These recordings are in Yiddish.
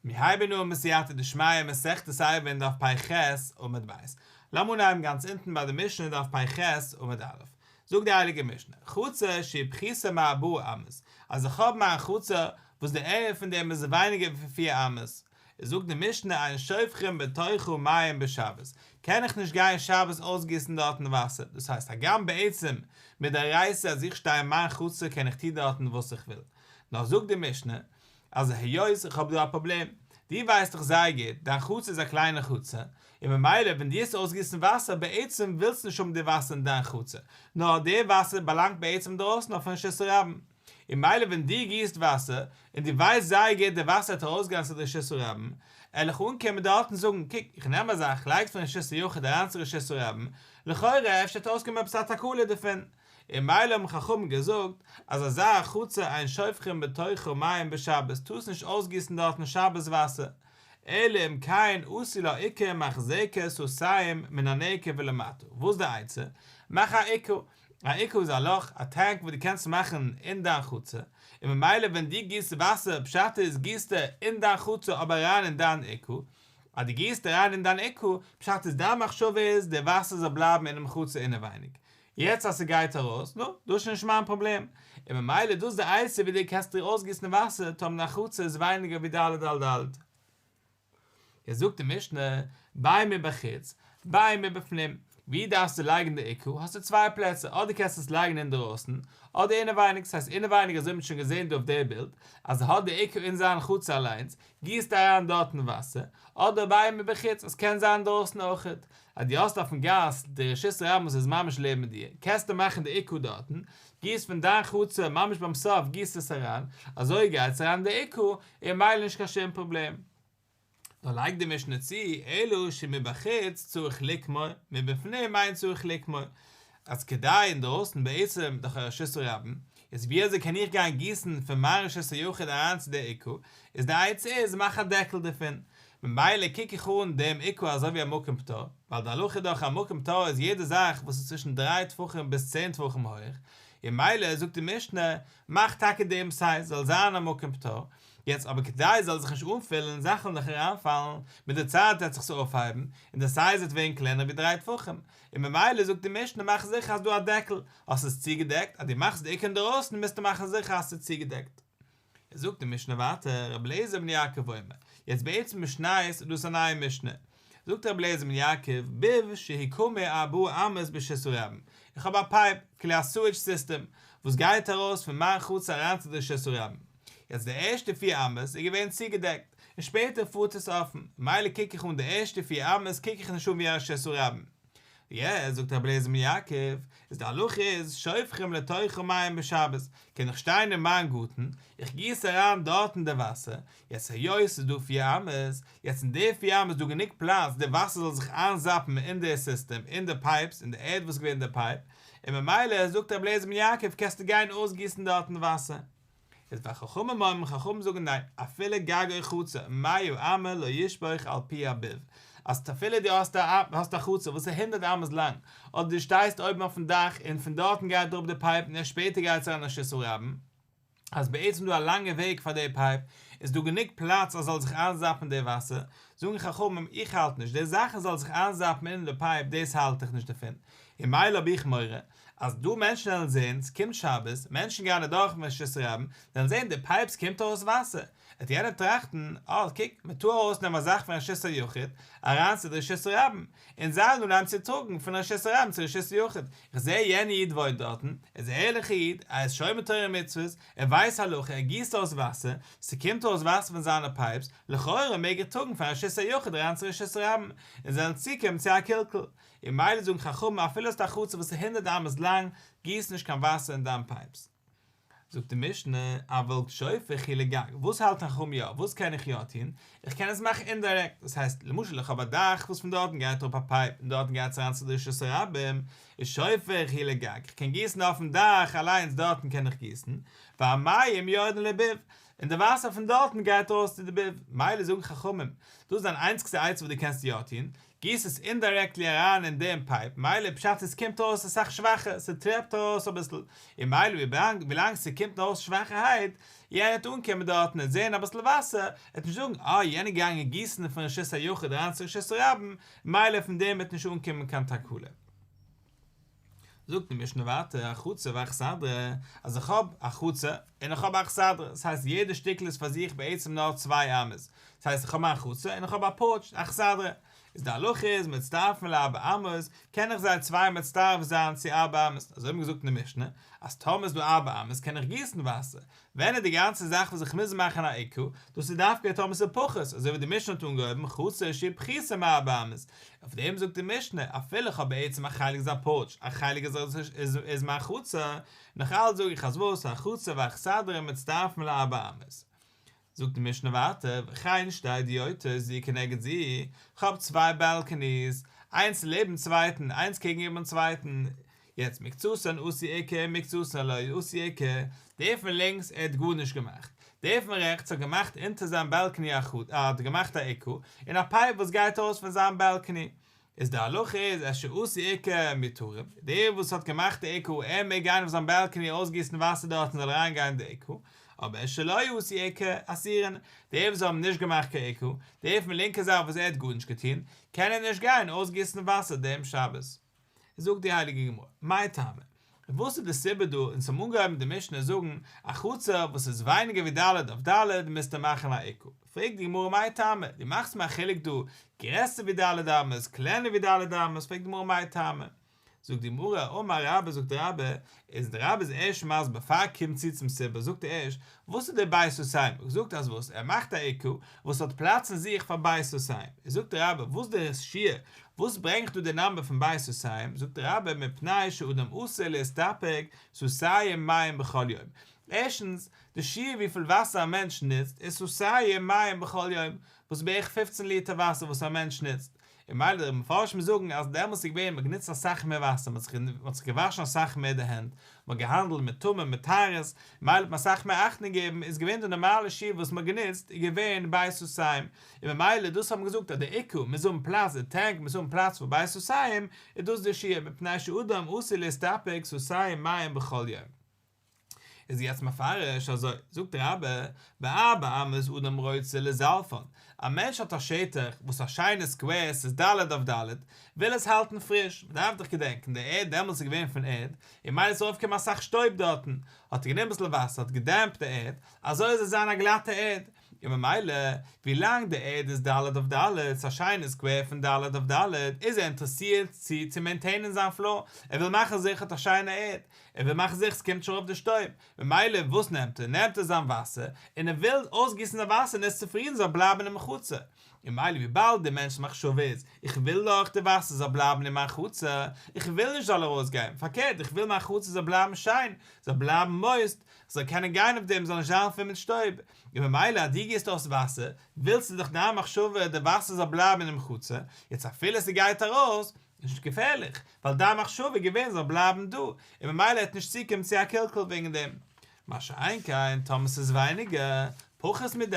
מיר הייבן אן בסייעתא דשמיא מסכת עירובין דף פ"ח עמוד ב'. לאמיר אנהייבן גאנץ אונטן ביי די משנה דף פ"ח עמוד א'. זאגט די הייליגע משנה, חצר שהיא פחותה מארבעה אמות, אז איך האב מיין חצר וואס די עריע פון דעם איז ווייניגער ווי פיר אמות, זאגט די משנה אין שופכים בתוכה מים בשבת, קען איך נישט גיין שבת אויסגיסן דארטן וואסער, דאס הייסט הגם בעצם מדאורייתא אז איך שטיי אין מיין חצר קען איך טון דארטן וואס איך וויל, נאר זאגט די משנה אז היות איך האב דא א פראבלעם, דו ווייסט דאך זייער גוט, דיין חצר איז א קליינע חצר, און ממילא ווען דו וועסט אויסגיסן וואסער, בעצם ווילסטו נישט האבן די וואסער אין דיין חצר, נאר די וואסער באלאנגט בעצם דרויסן אויפן רשות הרבים, און מילא ווען דו גיסט וואסער, און דו ווייסט זייער גוט די וואסער וועט ארויסגיין צו די רשות הרבים, על איך אנקומען דארט און זאגן, קוק, איך נעם א זאך, לייג פון רשות היחיד אריין צו רשות הרבים, לכאורה אפשר וועט אויסקומען עפעס א תקלה דערפון, און מילא האבן חכמים געזאגט אז אזא חצר אין שופכין בתוכה מים בשבת טארסט נישט אויסגיסן דארטן שבת וואסער, אלא אם כן עשו לה עוקה מחזקת סאתים מן הנקב ולמטה, וואס די עצה? מאך א עוקה, א עוקה איז א לאך, א טענק וואס דו קענסט מאכן אין דיין חצר, און ממילא ווען דו גיסט וואסער פשט איז גיסטו אין דיין חצר אבער אריין אין דיין עוקה, אז דו גיסט אריין אין דיין עוקה, פשט איז דיין מחשבה איז די וואסער זאל בלייבן אינעם חצר אינעווייניג, יעצט אז ס'גייט ארויס, נו, דאס איז שוין נישט מיין פראבלעם. און ממילא דאס די עצה ווי דו קענסט דיר אויסגיסן וואסער טאמער דיין חצר איז ווייניגער ווי ד' על ד'. יעצט זאגט די משנה, בין מבחוץ, בין מבפנים, ווי דארפסטו לייגן די עוקה, האסטו צוויי פלעצער, אדער קענסטו עס לייגן אינדערויסן, אדער אינעווייניג, ס'הייסט אינעווייניג אזוי מ'האט שוין געזען דא אויף די בילד, אז ער האט די עוקה אין זיין חצר אליינס, גיסט אריין דארטן וואסער, אדער בין מבחוץ, עס קען זיין אינדרויסן אויכעט, אז דו האסט אויפן גאס די רשות הרבים וואס איז ממש לעבן דיר, קענסטו מאכן די עוקה דארטן, גיסט פון דיין חצר ממש ביים סוף גיסט עס אריין, אזוי גייט עס אריין אין די עוקה, און מילא נישט קיין שום פראבלעם. דא לייגט די משנה צו, אלא שמבחוץ צריך לקמור, מבפנים אין צריך לקמור, אז כדי אינדרויסן בעצם דאך א רשות הרבים, איז ווי אזוי קען איך גיין גיסן פון מיין רשות היחיד אריין צו די עוקה, איז די עצה איז מאך א דעקל דערפון, ממילא קוק איך אן דעם עוקה אזוי ווי א מקום פטור, ווייל די הלכה איז דאך א מקום פטור איז יעדע זאך וואס איז צווישן דריי טפחים ביז צען טפחים הויך, און מילא זאגט די משנה מאך טאקע דעם סייז זאל זיין א מקום פטור, יעצט אבער כדי עס זאל זיך נישט אנפילן, זאכן וועלן דאך אריינפאלן, מיט די צייט וועט זיך עס אויפהייבן, און די סייז וועט ווערן קלענער ווי דריי טפחים, און ממילא זאגט די משנה מאך זיכער אז דא א דעקל, האסט עס צוגעדעקט, אז דו מאכסט די עוקה אינדערויסן מוזטו מאכן זיכער אז ס'איז צוגעדעקט. זאגט די משנה ווייטער, רבי אליעזר בן יעקב אומר, יעצט בעצם משניות איז דאס א נייע משנה, זאגט רבי אליעזר בן יעקב, ביב שהוא קמור ארבעה אמות ברשות הרבים, איך האב א פייפ, כאילו א sewage system, וואס גייט ארויס פון מיין חצר אריין צו די רשות הרבים, יעצט די ערשטע פיר אמות איז געווען צוגעדעקט, און שפעטער פארט עס אפן, מילא קוק איך אן די ערשטע פיר אמות קוק איך נישט אן ווי א רשות הרבים. יעצט זאגט רבי אליעזר בן יעקב, איז די הלכה איז, שופכים לתוכו מים בשבת, קען איך שטיין אין מיין גארטן, איך גיס אריין דארטן די וואסער, יעצט היות ס'איז דא פיר אמות, יעצט אין די פיר אמות איז דא גענוג פלאץ די וואסער זאל זיך איינזאפן אין די סיסטעם, אין די pipes, אין די ערד וואס איז געווען די פייפ, און ממילא זאגט רבי אליעזר בן יעקב קענסטו גיין אויסגיסן דארטן וואסער. איז וחכמים אומרים חכמים זאגן ניין, אפילו גגו חצר מאה אמה לא ישפוך על פי הביב, אז אפילו דו האסט א האסט א חצר וואס איז הונדערט אמות לאנג, אדער דו שטייסט אויבן אויפן דאך און פון דארטן גייט אראפ די פייפ און ערשט שפעטער גייט עס אריין אין רשות הרבים, אז בעצם דא א לאנגע וועג פאר די פייפ, איז דא גענוג פלאץ אז זאל זיך איינזאפן די וואסער, זאגן חכמים איך האלט נישט, די זאכן זאל זיך איינזאפן אין די פייפ דאס האלט איך נישט דערפון, און מילא האב איך מורא אז דא מענטשן וועלן זעהן ס'קומט שבת, מענטשן גייען אדורך פון רשות הרבים, וועלן זעהן די pipes קומט ארויס וואסער, וועט יענער טראכטן, אה קוק, מען טאר ארויסנעמען א זאך פון רשות היחיד אריין צו די רשות הרבים, און זיי וועלן אנהייבן צו טראגן פון רשות הרבים צו רשות היחיד, איך זעה יענער איד וואוינט דארטן, ער איז א ערליכער איד, ער איז שומר תורה ומצוות, ער ווייסט הלכה, ער גיסט אויס וואסער, ס'קומט ארויס וואסער פון זיינע pipes, לכאורה מעג ער טראגן פון רשות היחיד אריין צו רשות הרבים, און זיי וועלן צוקומען צו א קלקול. און מילא זאגן חכמים אפילו האסט א חצר וואס איז הונדערט אמות לאנג, גיס נישט קיין וואסער אין דיין pipes. זאגט די משנה, אבל שופך הוא לגג, וואס האלטן חכמים יא, וואס קען איך יא טון, איך קען עס מאכן indirect, דאס הייסט, למשל איך האב א דאך וואס פון דארטן גייט אראפ א פייפ און דארטן גייט עס אריין צו די רשות הרבים, איז שופך הוא לגג, איך קען גיסן אויפן דאך אליינס דארטן קען איך גיסן, והמים יורדין לביב. און די וואסער פון דארטן גייט ארויס צו די ביב, מילא זאגן חכמים, דאס איז דיין איינציגסטע עצה וואס דו קענסט יא טון, גיס עס אינדיירעקטלי אריין אין דעם פייפ, מילא פשט עס קומט ארויס אסאך שוואכער, ס'טרעפט ארויס אביסל, און מילא ווילאנג ס'קומט ארויס שוואכערהייט, יענער וועט אנקומען דארטן און זען אביסל וואסער, ער וועט נישט זאגן אה יענער איז געגאנגען גיסן פון רשות היחיד אריין צו רשות הרבים, מילא פון דעם וועט נישט אנקומען קיין תקלה. זאגט די משנה ווייטער החצר והאכסדרה, אז איך האב א חצר און איך האב א אכסדרה, דאס הייסט יעדע שטיקל איז פאר זיך בעצם נאר צוויי אמות, דאס הייסט איך האב מיין חצר און איך האב א פארטש, אכסדרה, איז די הלכה איז מצטרפין לארבע אמות, קען איך זיי צוויי מצטרף זיין צו ארבע אמות, אזוי האט מען געזאגט אין די משנה, אז טאמער איז דא ארבע אמות קען איך גיסן וואסער, ווען איז די גאנצע זאך וואס איך מוז מאכן א עוקה, דאס איז דווקא טאמער ס'איז פחות, אזוי ווי די משנה האט אנגעהויבן חצר שהיא פחותה מארבע אמות, אויף דעם זאגט די משנה, אפילו איך האב בעצם א חלק איז א פארטש, א חלק איז מיין חצר, נאך אלץ זאג איך אז וואס, החצר והאכסדרה מצטרפין לארבע אמות. זאגט די משנה ווייטער, וכן שתי דיוטות זו כנגד זו, כ'האב צוויי באלקעניס, איינס לעבן צווייטן, איינס קעגן איבערן צווייטן, יעצט מקצתן עשו עוקה מקצתן לא עשו עוקה, דער פון לינקס ער האט גארנישט געמאכט, דער פון רעכטס האט געמאכט אונטער זיין באלקעני א האט געמאכט א עוקה, און א פייפ וואס גייט ארויס פון זיין באלקעני, איז די הלכה איז את שעשו עוקה מותרים, דער וואס האט געמאכט די עוקה ער מעג גיין אויף זיין באלקעני אויסגיסן וואסער דארט און זאל אריין גיין אין די עוקה, אבער את שלא עשו עוקה אסורין, דער וואס האבן נישט געמאכט קיין עוקה, דער פון לינקע זייט וואס ער האט גארנישט געטון, קען ער נישט גיין אויסגיסן וואסער דעם שבת. זאגט די הייליגע גמרא, מאי טעמא, וואס איז די סיבה דא, אונז האבן אנגעהויבן די משנה זאגן, א חצר וואס איז ווייניגער ווי ד' אויף ד' מוזטו מאכן א עוקה, פרעגט די גמרא מאי טעמא, דו מאכסט מיר א חילוק דא, גרעסער ווי ד' אמות, קלענער ווי ד' אמות, פרעגט די גמרא מאי טעמא, זאגט די גמרא, אמר רבה זאגט רבה, איז די רבה איז ערשט מסביר בעפאר ער קומט צו צום סיבה זאגט ער ערשט, וואס איז די בית סאתים, געזאגט אז וואס, ער מאכט א עוקה וואס האט פלאץ אין זיך פאר בית סאתים, איז זאגט די רבה וואס די שיעור וואס ברענגט דא די נאמבער פון בית סאתים, זאגט די רבה מפני שאדם עשוי להסתפק סאתים מים בכל יום, ערשטנס, די שיעור וויפיל וואסער א מענטש נוצט איז סאתים מים בכל יום, וואס איז בערך פופצן ליטער וואסער וואס א מענטש נוצט, און מילא די מפרשים זאגן אז דעמאלטס איז געווען מ'האט גענוצט אסאך מער וואסער, מ'האט זיך געוואשן אסאך מער די הענט, מ'האט געהאנדלט מיט טומאה מיט טהרות, מילא האט מען אסאך מער אכטונג געגעבן, איז געווען די נארמאלע שיעור וואס מ'האט גענוצט איז געווען בית סאתים, און ממילא דאס האט מען געזאגט אז די עוקה מוז האבן פלאץ, די טענק מוז האבן פלאץ פאר בית סאתים, איז דאס די שיעור, מפני שאדם עשוי להסתפק סאתים מים בכל יום. איז יעצט מפרש אזוי, זאגט רבה, בארבע אמות אדם רוצה לזלפן, א מענטש האט א שטח וואס א שיינע סקווער ס'איז ד' אויף ד', וויל עס האלטן פריש, מ'דארף דאך געדענקן די ערד דעמאלטס איז געווען פון ערד, און מילא איז ארויפגעקומען אסאך שטויב דארטן, האט ער גענומען אביסל וואסער האט געדעמפט די ערד, אזוי זאל זיין א גלאטע ערד, און ממילא ווילאנג די ערד איז ד' אויף ד', ס'איז א שיינע סקווער פון ד' אויף ד', איז ער אינטערעסירט צו צו מעינטעינען זיין פלאר, ער וויל מאכן זיכער האט א שיינע ערד, ער וויל מאכן זיכער ס'קומט נישט ארויף די שטויב, ממילא וואס נעמט ער? נעמט ער זיין וואסער, און ער וויל אויסגיסן זיין וואסער און ער איז צופרידן זאל בלייבן אינעם חצר. און ממילא וויבאלד די מענטש'ס מחשבה איז, איך וויל דאך די וואסער זאל בלייבן אין מיין חצר, איך וויל נישט זאל ארויסגיין, פארקערט איך וויל מיין חצר זאל בלייבן שיין, זאל בלייבן מויסט, איך זאל קענען גיין אויף דעם, זאל נישט זיין פול מיט שטויב, און ממילא אז דו גיסט אויס וואסער, ווילסטו דאך דיין מחשבה די וואסער זאל בלייבן אינעם חצר, יעצט אפילו ס'גייט ארויס, איז נישט געפערליך, ווייל דיין מחשבה איז געווען זאל בלייבן דא, און ממילא העט נישט צוקומען צו א קלקול וועגן דעם. מה שאין כן טאמער ס'איז ווייניגער, פחות מד',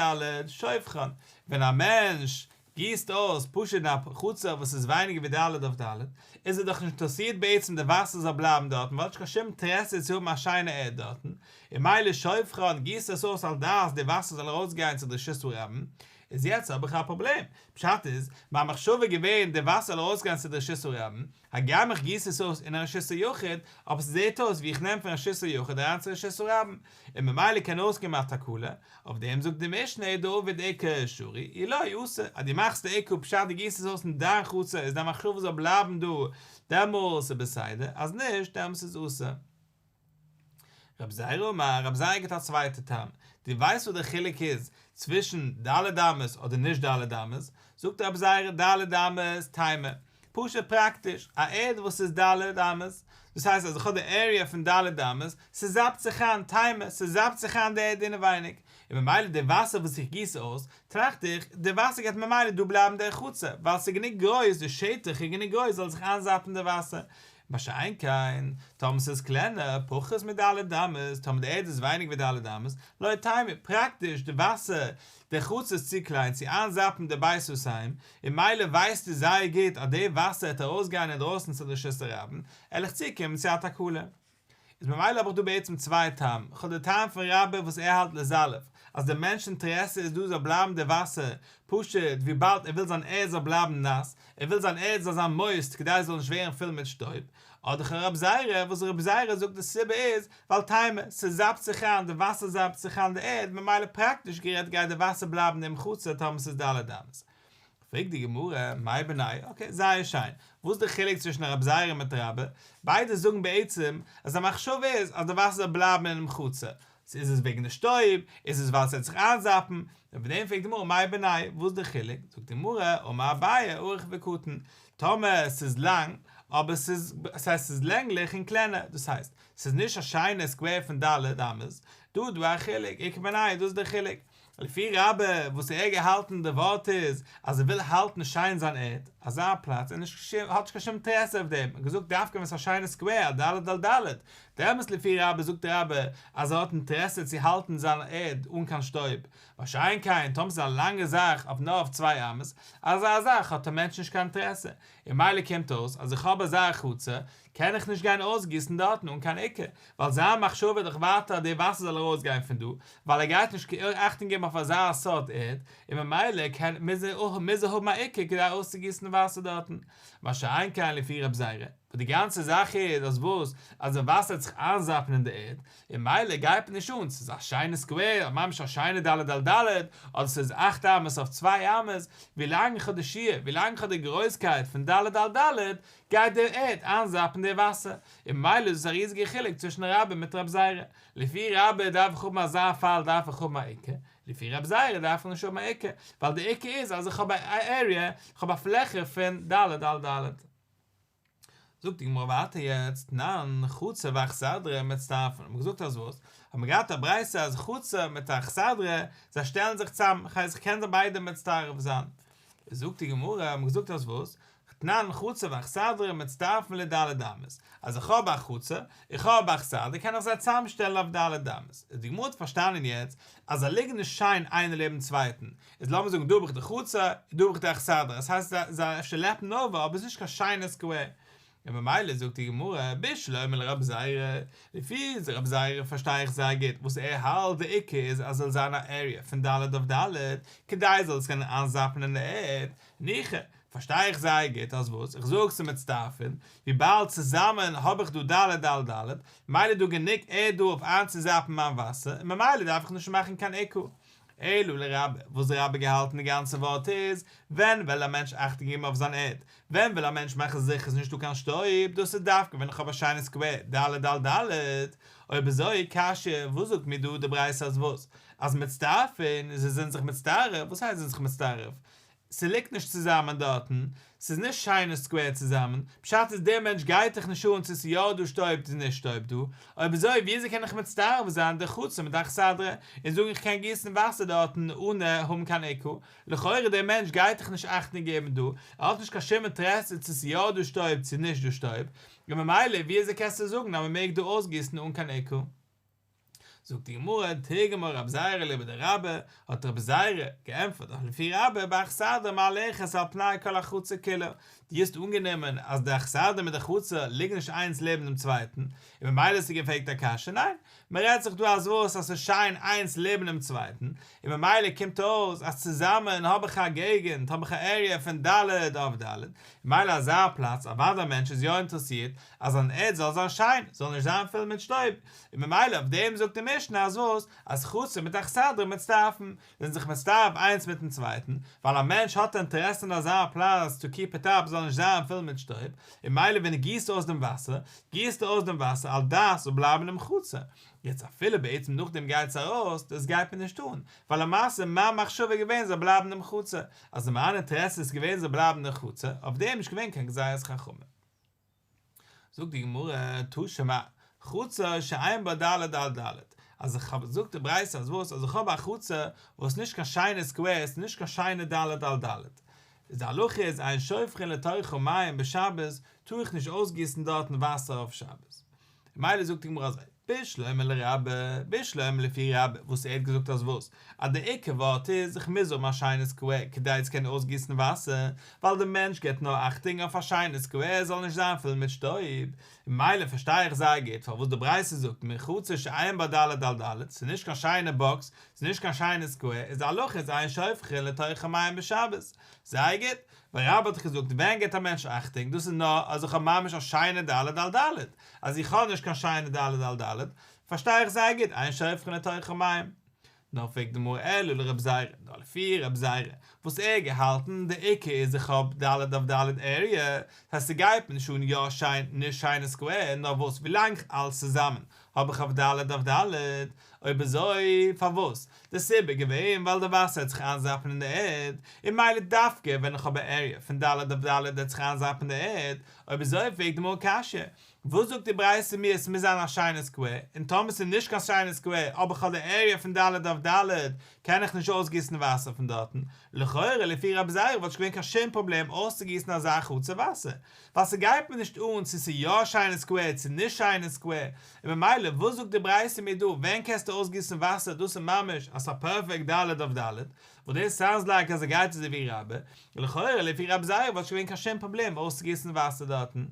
שופכן, ווען א מענטש גיסט אויס פשוט אין א חצר וואס איז ווייניגער ווי ד' אויף ד', איז ער דאך נישט אינטערעסירט בעצם די וואסער זאל בלייבן דארטן, ווייל ער האט נישט קיין שום אינטערעסע צו האבן א שיינע ערד דארטן, און ממילא שופכן גיסט עס אויס על דעת די וואסער זאל ארויסגיין צו די רשות הרבים, איז יעצט האב איך א פראבלעם, פשט איז, מיין מחשבה איז געווען די וואסער זאל ארויסגיין צו די רשות הרבים, הגם איך גיס עס אויס אין א רשות היחיד, אבער ס'זעט אויס ווי איך נעם פון רשות היחיד אריין צו רשות הרבים, און ממילא קען אויסקומען א תקלה, אויף דעם זאגט די משנה אי דעביד עוקה שרי, אי לא אסור, אז דו מאכסט די עוקה פשט דו גיסט עס אויס אין דיין חצר איז דיין מחשבה זאל בלייבן דא, דעמאלס איז בסדר, אז נישט דעמאלס איז אסור. רב זירא אמר, רב זירא גיבט א צווייטע טעם, דו ווייסט וואס דער חילוק איז צווישן ד' אמות אדער נישט ד' אמות? זאגט רב זירא ד' אמות תימא, פשוט פראקטיש, א ערד וואס איז ד' אמות, דאס הייסט אז איך האב די עריע פון ד' אמות, ס'זאפט זיך איין, תימא, ס'זאפט זיך איין די ערד אינעווייניג, און ממילא די וואסער וואס איך גיס אויס, טראכט איך, די וואסער גייט ממילא דא בלייבן די חצר, ווייל ס'איז גענוג גרויס, די שטח איז גענוג גרויס זאל זיך איינזאפן די וואסער. מה שאין כן, טאמער ס'איז קלענער, פחות מד' אמות, טאמער די ערד איז ווייניגער ווי ד' אמות, לא תימא, פראקטיש די וואסער, די חצר איז צו קליין צו איינזאפן די בית סאתים, און ממילא ווייסטו זייער גוט אז די וואסער העט ארויסגיין אינדרויסן צו די רשות הרבים, על איך צוקומען צו א תקלה. איז ממילא האב איך דא בעצם צוויי טעמים, איך האב די טעם פון רבה וואס ער האלט לזלף, אז די מענטש'ס אינטערעסע איז דא זאל בלייבן די וואסער, פשוט וויבאלד ער וויל זיין ערד זאל בלייבן נאס, ער וויל זיין ערד זאל זיין מואסט כדי עס זאל נישט ווערן פול מיט שטויב, אדער איך האב רב זירא וואס רב זירא זאגט די סיבה איז ווייל תימא, ס'זאפט זיך איין, די וואסער זאפט זיך איין די ערד, ממילא פראקטיש גערעדט גייט די וואסער בלייבן אינעם חצר טאמער ס'איז ד' אמות. פרעגט די גמרא, מאי בינייהו? אקעי, זייער שיין. וואס איז די חילוק צווישן רב זירא מיט רבה? ביידע זאגן בעצם אז די מחשבה איז אז די וואסער זאל בלייבן אינעם חצר. צו איז עס וועגן די שטויב? איז עס ווייל ס'וועט זיך איינזאפן? אויף דעם פרעגט די גמרא, מאי בינייהו? וואס איז די חילוק? זאגט די גמרא, אמר אביי, ארוך וקטן. טאמער ס'איז לאנג, אבער ס'איז, ס'הייסט ס'איז לענגליך און קלענער, דאס הייסט, ס'איז נישט א שיינע סקווער פון ד' אמות, דא איז דא א חילוק, איכא בינייהו, דאס איז די חילוק. לפי רבה וואס ער געהאלטן די ווארט איז אז ער וויל האלטן שיין זיין ערד, אזא פלאץ ער נישט האט נישט קיין שום אינטערעסע אויף דעם, ער האט געזאגט דווקא ווען ס'איז א שיינע סקווער א ד' על ד', דעמאלטס לפי רבה זאגט רבה אז ער האט אינטערעסע צו האלטן זיין ערד אן קיין שטויב, מה שאין כן טאמער ס'איז א לאנגע זאך אויף נאר אויף צוויי אמות, אזא זאך האט א מענטש נישט קיין אינטערעסע, און ממילא קומט אויס אז איך האב אזא חצר קען איך נישט גיין אויסגיסן דארטן אן קיין עוקה, ווייל זיין מחשבה איז דאך ווייטער אז די וואסער זאל ארויסגיין פון דא, ווייל ער גייט נישט אכטונג געבן אויף אזא סארט ערד, און ממילא קען מוז ער מוז ער האבן א עוקה כדי אויסצוגיסן וואסער דארטן. מה שאין כן לפי רב זירא, וואס די גאנצע זאך איז אז וואס? אז די וואסער וועט זיך איינזאפן אין די ערד, און ממילא גייט מיר נישט אן צו ס'איז א שיינע סקווער, ממש א שיינע ד' על ד', אדער ס'איז אכט אמות אויף צוויי אמות, ווילאנג איך האב די שיעור, ווילאנג איך האב די גרויסקייט פון ד' על ד', גייט די ערד איינזאפן די וואסער, און ממילא איז עס א ריזיגע חילוק צווישן רבה מיט רב זירא, לפי רבה דארף איך האבן אזא פאל דארף איך האבן א עוקה, לפי רב זירא דארף איך נישט האבן א עוקה, ווייל די עוקה איז אז איך האב א עריע, איך האב א פלעכע פון ד' על ד'. זאגט די גמרא ווייטער יעצט, תנן, חצר ואכסדרה מצטרפין, האט מען געזאגט אז וואס? האט מען געהאט א ברייתא אז חצר מיט אכסדרה זיי שטעלן זיך צאם, כ'הייס איך קען זיי ביידע מצטרף זיין. זאגט די גמרא, האט מען געזאגט אז וואס? תנן חצר ואכסדרה מצטרפין לד' אמות, אז איך האב א חצר, איך האב א אכסדרה קען איך זיי צאמשטעלן אויף ד' אמות, איז די גמרא האט פארשטאנען יעצט אז זיי ליגן נישט שיין איינער לעבן צווייטן, איז לאמיר זאגן דא האב איך די חצר, און דא האב איך די אכסדרה, עס הייסט זיי אפשר לעפן אווער אבער עס איז נישט קיין שיינע סקווער, און ממילא זאגט די גמרא, בשלמא לרב זירא, לפי רב זירא פארשטיי איך זייער גוט וואס ער האלט די עיקר איז אז זאל זיין א עריע פון ד' אויף ד' כדי זאל עס קענען איינזאפן אין די ערד, ניחא, פארשטיי איך זייער גוט אז וואס איך זאג ס'מצטרפין, וויבאלד צוזאמען האב איך דא ד' על ד', ממילא איז דא גענוג ערד דא אויף איינצוזאפן מיין וואסער, און ממילא דארף איך נישט מאכן קיין עוקה. אלא לרבה, וואס רבה געהאלטן די גאנצע ווארט איז, ווען וויל א מענטש אכטונג געבן אויף זיין ערד? ווען וויל א מענטש מאכן זיכער ס'איז נישטא קיין שטויב? דאס איז דווקא ווען איך האב א שיינע סקווער ד' על ד'. אויב אזוי, קשיא, וואס זאגט מיר דא די ברייתא אז וואס? אז מצטרפין, זיי זענען זיך מצטרף? וואס הייסט זיי זענען זיך מצטרף? ס'ליגט נישט צוזאמען דארטן, ס'איז נישט שיינע סקווער צוזאמען, פשט איז דער מענטש גייט דאך נישט אן צו ס'איז יא דא שטויב צו נישט שטויב דא, אויב אזוי וויאזוי קען איך מצטרף זיין די חצר מיט די אכסדרה און זאגן איך קען גיסן וואסער דארטן אנע האבן קיין עוקה, לכאורה דער מענטש גייט דאך נישט אכטונג געבן דא, ער האט נישט קיין שום אינטערעסע צו ס'איז יא דא שטויב צו נישט דא שטויב, און ממילא וויאזוי קענסטו זאגן אז מ'מעג דא אויסגיסן אן קיין עוקה? זאגט די גמרא, תרגמה רב זירא אליבא דרבה, האט רב זירא געענטפערט אז לפי רבה באכסדרה מהלכת על פני כל החצר כולה, דו האסט אנגענומען אז די אכסדרה מיט די חצר ליגן נישט איינס לעבן דעם צווייטן, און ממילא האסטו געפרעגט א קשיא, ניין, מען רעדט זיך דא אז וואס אז ס'איז שיין איינס לעבן דעם צווייטן, און ממילא קומט אויס אז צוזאמען האב איך א געגנט, האב איך א עריע פון ד' אויף ד', ממילא אזא פלאץ, אוודאי א מענטש איז יא אינטערעסירט אז זיין ערד זאל זיין שיין, זאל נישט זיין פול מיט שטויב, און ממילא אויף דעם זאגט די משנה אז וואס? אז חצר מיט אכסדרה מצטרפין, זענען זיך מצטרף איינס מיטן צווייטן, ווייל א מענטש האט אינטערעסע אין אזא פלאץ טו קיפ איט אפ זאל נישט זיין פול מיט שטויב, און ממילא ווען דו גיסט אויס דעם וואסער, גיסטו אויס דעם וואסער על דעת זאל בלייבן אינעם חצר. יעצט אפילו בעצם נאכדעם גייט עס ארויס, דאס גייט מיר נישט אן, ווייל למעשה מיין מחשבה איז געווען זאל בלייבן אינעם חצר, אז מיין אינטערעסע איז געווען זאל בלייבן אין חצר, אויף דעם איז נישט געווען קיין גזירת חכמים. זאגט די גמרא, תא שמע, חצר שאין בה ד' על ד', אז איך האב, זאגט די ברייתא אז וואס, אז איך האב א חצר וואס נישט קיין שיינע סקווער, ס'איז נישט קיין שיינע ד' על ד'. איז די הלכה איז אין שופכין לתוכה מים בשבת, טאר איך נישט אויסגיסן דארטן וואסער אויף שבת. ממילא זאגט די גמרא אזוי, בשלמא לרבה, בשלמא לפי רבה, וואס ער האט געזאגט אז וואס? אז די עיקר ווארט איז איך מוז האבן א שיינע square כדי צו קענען אויסגיסן וואסער, ווייל די מענטש געבט נאר אכטונג אויף א שיינע square זאל נישט זיין פול מיט שטויב, ממילא פארשטיי איך זייער גוט פארוואס די ברייתא זאגט מיר חצר שאין בה ד' על ד', ס'איז נישט קיין שיינע box, ס'איז נישט קיין שיינע square, איז די הלכה איז אין שופכין לתוכה מים בשבת. זייער גוט, ווייל רבה האט דאך געזאגט ווען געבט א מענטש אכטונג, דאס איז נאר אז איך האב ממש א שיינע ד' על ד', אז איך האב נישט קיין שיינע ד' על ד', פארשטיי איך זייער גוט אין שופכין לתוכה מים. נאר פרעגט די גמרא אלא לרב זירא, נאר לפי רב זירא, וואס ער האט געהאלטן, די עיקר איז איך האב ד' אויף ד' area, דאס הייסט ס'גייט מיר נישט אן יא שיין נישט שיינע square, נאר וואס ווילאנג אלס צוזאמען האב איך אויף ד' אויף ד', אויב אזוי פארוואס? די סיבה איז געווען ווייל די וואסער העט זיך איינזאפן אין די ערד, און מילא דווקא ווען איך האב א area פון ד' אויף ד' העט זיך איינזאפן אין די ערד, אויב אזוי פרעגט די גמרא קשיא, וואס זאגט די ברייתא מיר עס מוז זיין א שיינע square, און טאמער ס'איז נישט קיין שיינע square אבער איך האב די area פון ד' אויף ד' קען איך נישט אויסגיסן וואסער פון דארטן, לכאורה לפי רבי זירא וואלט נישט געווען קיין שום פראבלעם אויסצוגיסן אזא חצר וואסער, ווייל ס'גייט מיר נישט אן צו ס'איז יא א שיינע square צו נישט שיינע square, און ממילא וואס זאגט די ברייתא מיר דא ווען קענסטו אויסגיסן וואסער דאס איז ממש אז ס'איז א פערפעקט ד' אויף ד', וואס דאס sounds like אז ער גייט אזוי ווי רבה, לכאורה לפי רבי זירא וואלט נישט געווען קיין שום פראבלעם אויסצוגיסן וואסער דארטן.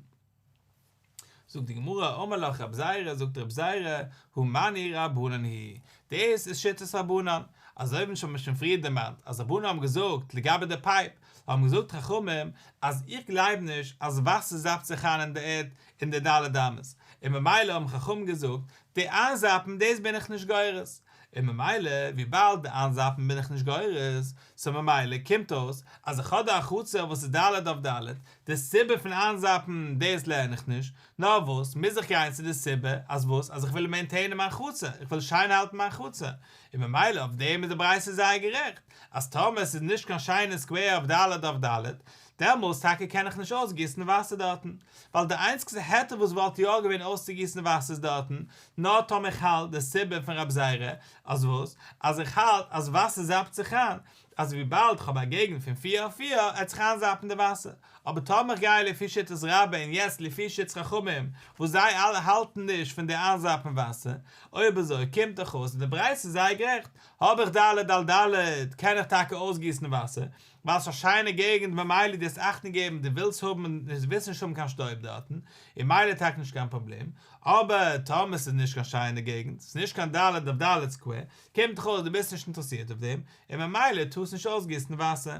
זאגט די גמרא, אמר לך רב זירא, זאגט רב זירא, הא מני רבנן היא, דאס איז שיטת רבנן, אזוי ווי מ'האט שוין פריער דערמאנט אז רבנן האבן געזאגט לגבי די pipe, האבן געזאגט חכמים אז איך גלייב נישט אז וואסער זאפט זיך איין אין די ערד אין די ד' אמות, און ממילא האבן חכמים געזאגט, די איינזאפן דאס בין איך נישט גורס, און ממילא וויבאלד די איינזאפן בין איך נישט גורס, so ממילא קומט אויס אז איך האב דא א חצר וואס איז ד' אויף ד', די סיבה פון איינזאפן דאס לערן איך נישט, נאר וואס מוז איך גיין צו די סיבה אז וואס אז איך וויל maintain ען מיין חצר, איך וויל שיין האלטן מיין חצר, און ממילא אויף דעם איז די ברייתא זייער גערעכט, אז טאמער עס איז נישט קיין שיינע square אויף ד' אויף ד', דעמאלס טאקע קען איך נישט אויסגיסן וואסער דארטן, ווייל די איינציגסטע היתר וואס וואלט יא געווען אויסצוגיסן וואסער איז דארטן, נאר טאמער איך האלט די סיבה פון רב זירא, אז וואס? אז איך האלט אז וואסער זאפט זיך איין, אז וויבאלד כ'האב א געגנט פון פיר אויף פיר, עט זיך איינזאפן די וואסער. אבער טאמער כ'גיי לפי שיטת רבה און יעצט לפי שיטת חכמים, וואס זיי אלע האלטן נישט פון די איינזאפן וואסער, אויב אזוי קומט דאך אויס אז די ברייתא איז זייער גערעכט, האב איך ד' על ד' קען איך טאקע אויסגיסן וואסער, ווייל ס'איז א שיינע געגנט ממילא דו האסט אכטונג געבן דו ווילסט האבן דו ווילסט נישט האבן קיין שטויב דארטן, און מילא טאקע נישט קיין פראבלעם, אבער טאמער ס'איז נישט קיין שיינע געגנט, ס'איז נישט קיין ד' אויף ד' square, קומט דאך אויס דו ביסט נישט אינטערעסירט אויף דעם, און ממילא טארסט נישט אויסגיסן וואסער.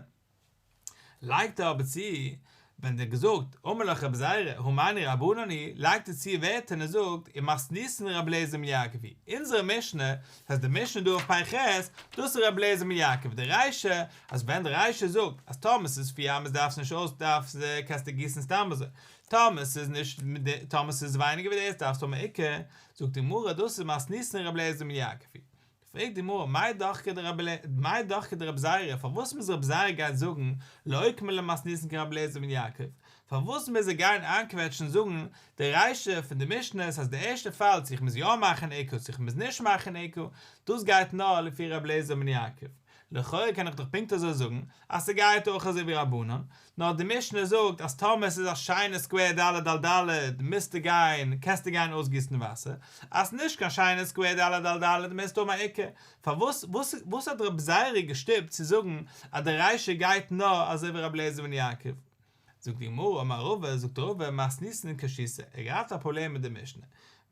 לייגט ער אבער צו, ווען ער האט געזאגט, אמר לך רבי זירא, הא מני רבנן היא, לייגט ער צו ווערטער און ער זאגט, ומתניתין רבי אליעזר בן יעקב היא, אונזערע משנה, דאס הייסט די משנה דא אויף פ"ח, דאס איז רבי אליעזר בן יעקב, די רישא, אז ווען די רישא זאגט, אז טאמער ס'איז פיר אמות דארפסטו נישט אויס, דארפסט, קענסטו גיסן סתם אזוי, טאמער ס'איז נישט, טאמער ס'איז ווייניגער ווי דאס דארפסטו האבן עוקה, זאגט די גמרא, דאס איז מתניתין רבי אליעזר בן יעקב היא. פרעגט די גמרא, מאי דחקיה דרבי זירא, פארוואס מוז רבי זירא גיין זאגן לאוקמי למתניתין כרבי אליעזר בן יעקב, פארוואס מוז ער גיין איינקוועטשן זאגן די רישא פון די משנה אז די ערשטע פאל צו איך מוז יא מאכן עוקה צו איך מוז נישט מאכן עוקה, דאס גייט נאר לפי רבי אליעזר בן יעקב, לכאורה קען איך דאך פונקט אזוי זאגן אז ס'גייט אויך אזוי ווי רבנן, נאר די משנה זאגט אז טאמער ס'איז א שיינע square ד' על ד' מוזטו גיין, קענסטו גיין אויסגיסן וואסער, אז ס'נישט קיין שיינע square ד' על ד' מוזטו האבן א עוקה. פארוואס וואס וואס האט רבי זירא געשטופט צו זאגן אז די רישא גייט נאר אזוי ווי רבי אליעזר בן יעקב? זאגט די גמרא אמר רבא, זאגט רבא מתניתין קשיתא, ער האט געהאט א פראבלעם מיט די משנה,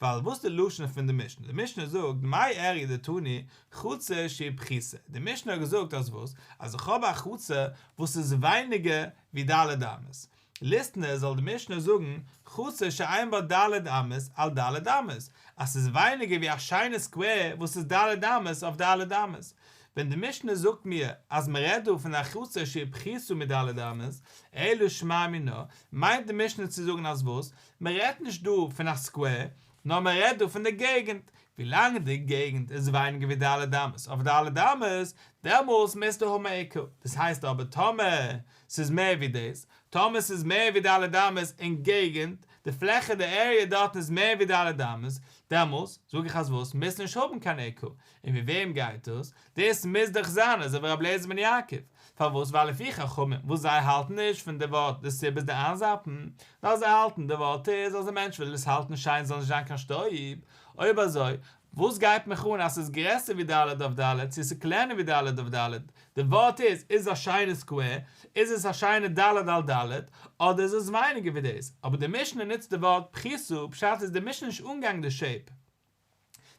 ווייל וואס די לשון פון די משנה? די משנה זאגט מאי איריא דתני חצר שהיא פחותה, די משנה האט געזאגט אז וואס? אז איך האב א חצר וואס איז ווייניגער ווי ד' אמות, ליתני זאל די משנה זאגן חצר שאין בה ד' אמות על ד' אמות, אז ס'איז ווייניגער ווי א שיינע square וואס איז ד' אמות אויף ד' אמות, ווען די משנה זאגט מיר אז מען רעדט דא פון א חצר שהיא פחותה מד' אמות, אלא שמע מינה, מיינט די משנה צו זאגן אז וואס? מען רעדט נישט דא פון א square, נאר מען רעדט דא פון די געגנט, ווילאנג די געגנט איז ווייניגער ווי ד' אמות אויף ד' אמות, דעמאלס מוזטו האבן א עוקה, דאס הייסט אבער טאמער ס'איז מער ווי דאס, טאמער ס'איז מער ווי ד' אמות אין געגנט, די פלעכע די area דארטן איז מער ווי ד' אמות, דעמאלס זאג איך אז וואס? מוזט נישט האבן קיין עוקה. און ווי וועם גייט דאס? דאס מוז דאך זיין אזוי ווי רבי אליעזר בן יעקב. פארוואס? ווייל לפי חכמים וואס זיי האלטן נישט פון די ווארט די סיבה איז די איינזאפן, נאר זיי האלטן די ווארט איז אז די מענטש וויל עס האלטן שיין זאל נישט זיין קיין שטויב. אויב אזוי וואס גייט מיך אן אז ס'איז גרעסער ווי ד' אויף ד' צו ס'איז קלענער ווי ד' אויף ד', די ווארט איז, איז עס א שיינע סקווער, איז עס א שיינע ד' על ד', אדער איז עס ווייניגער ווי דאס, אבער די משנה נוצט די ווארט פחותה, פשט איז די משנה נישט אנגעגאנגען די שעיפ,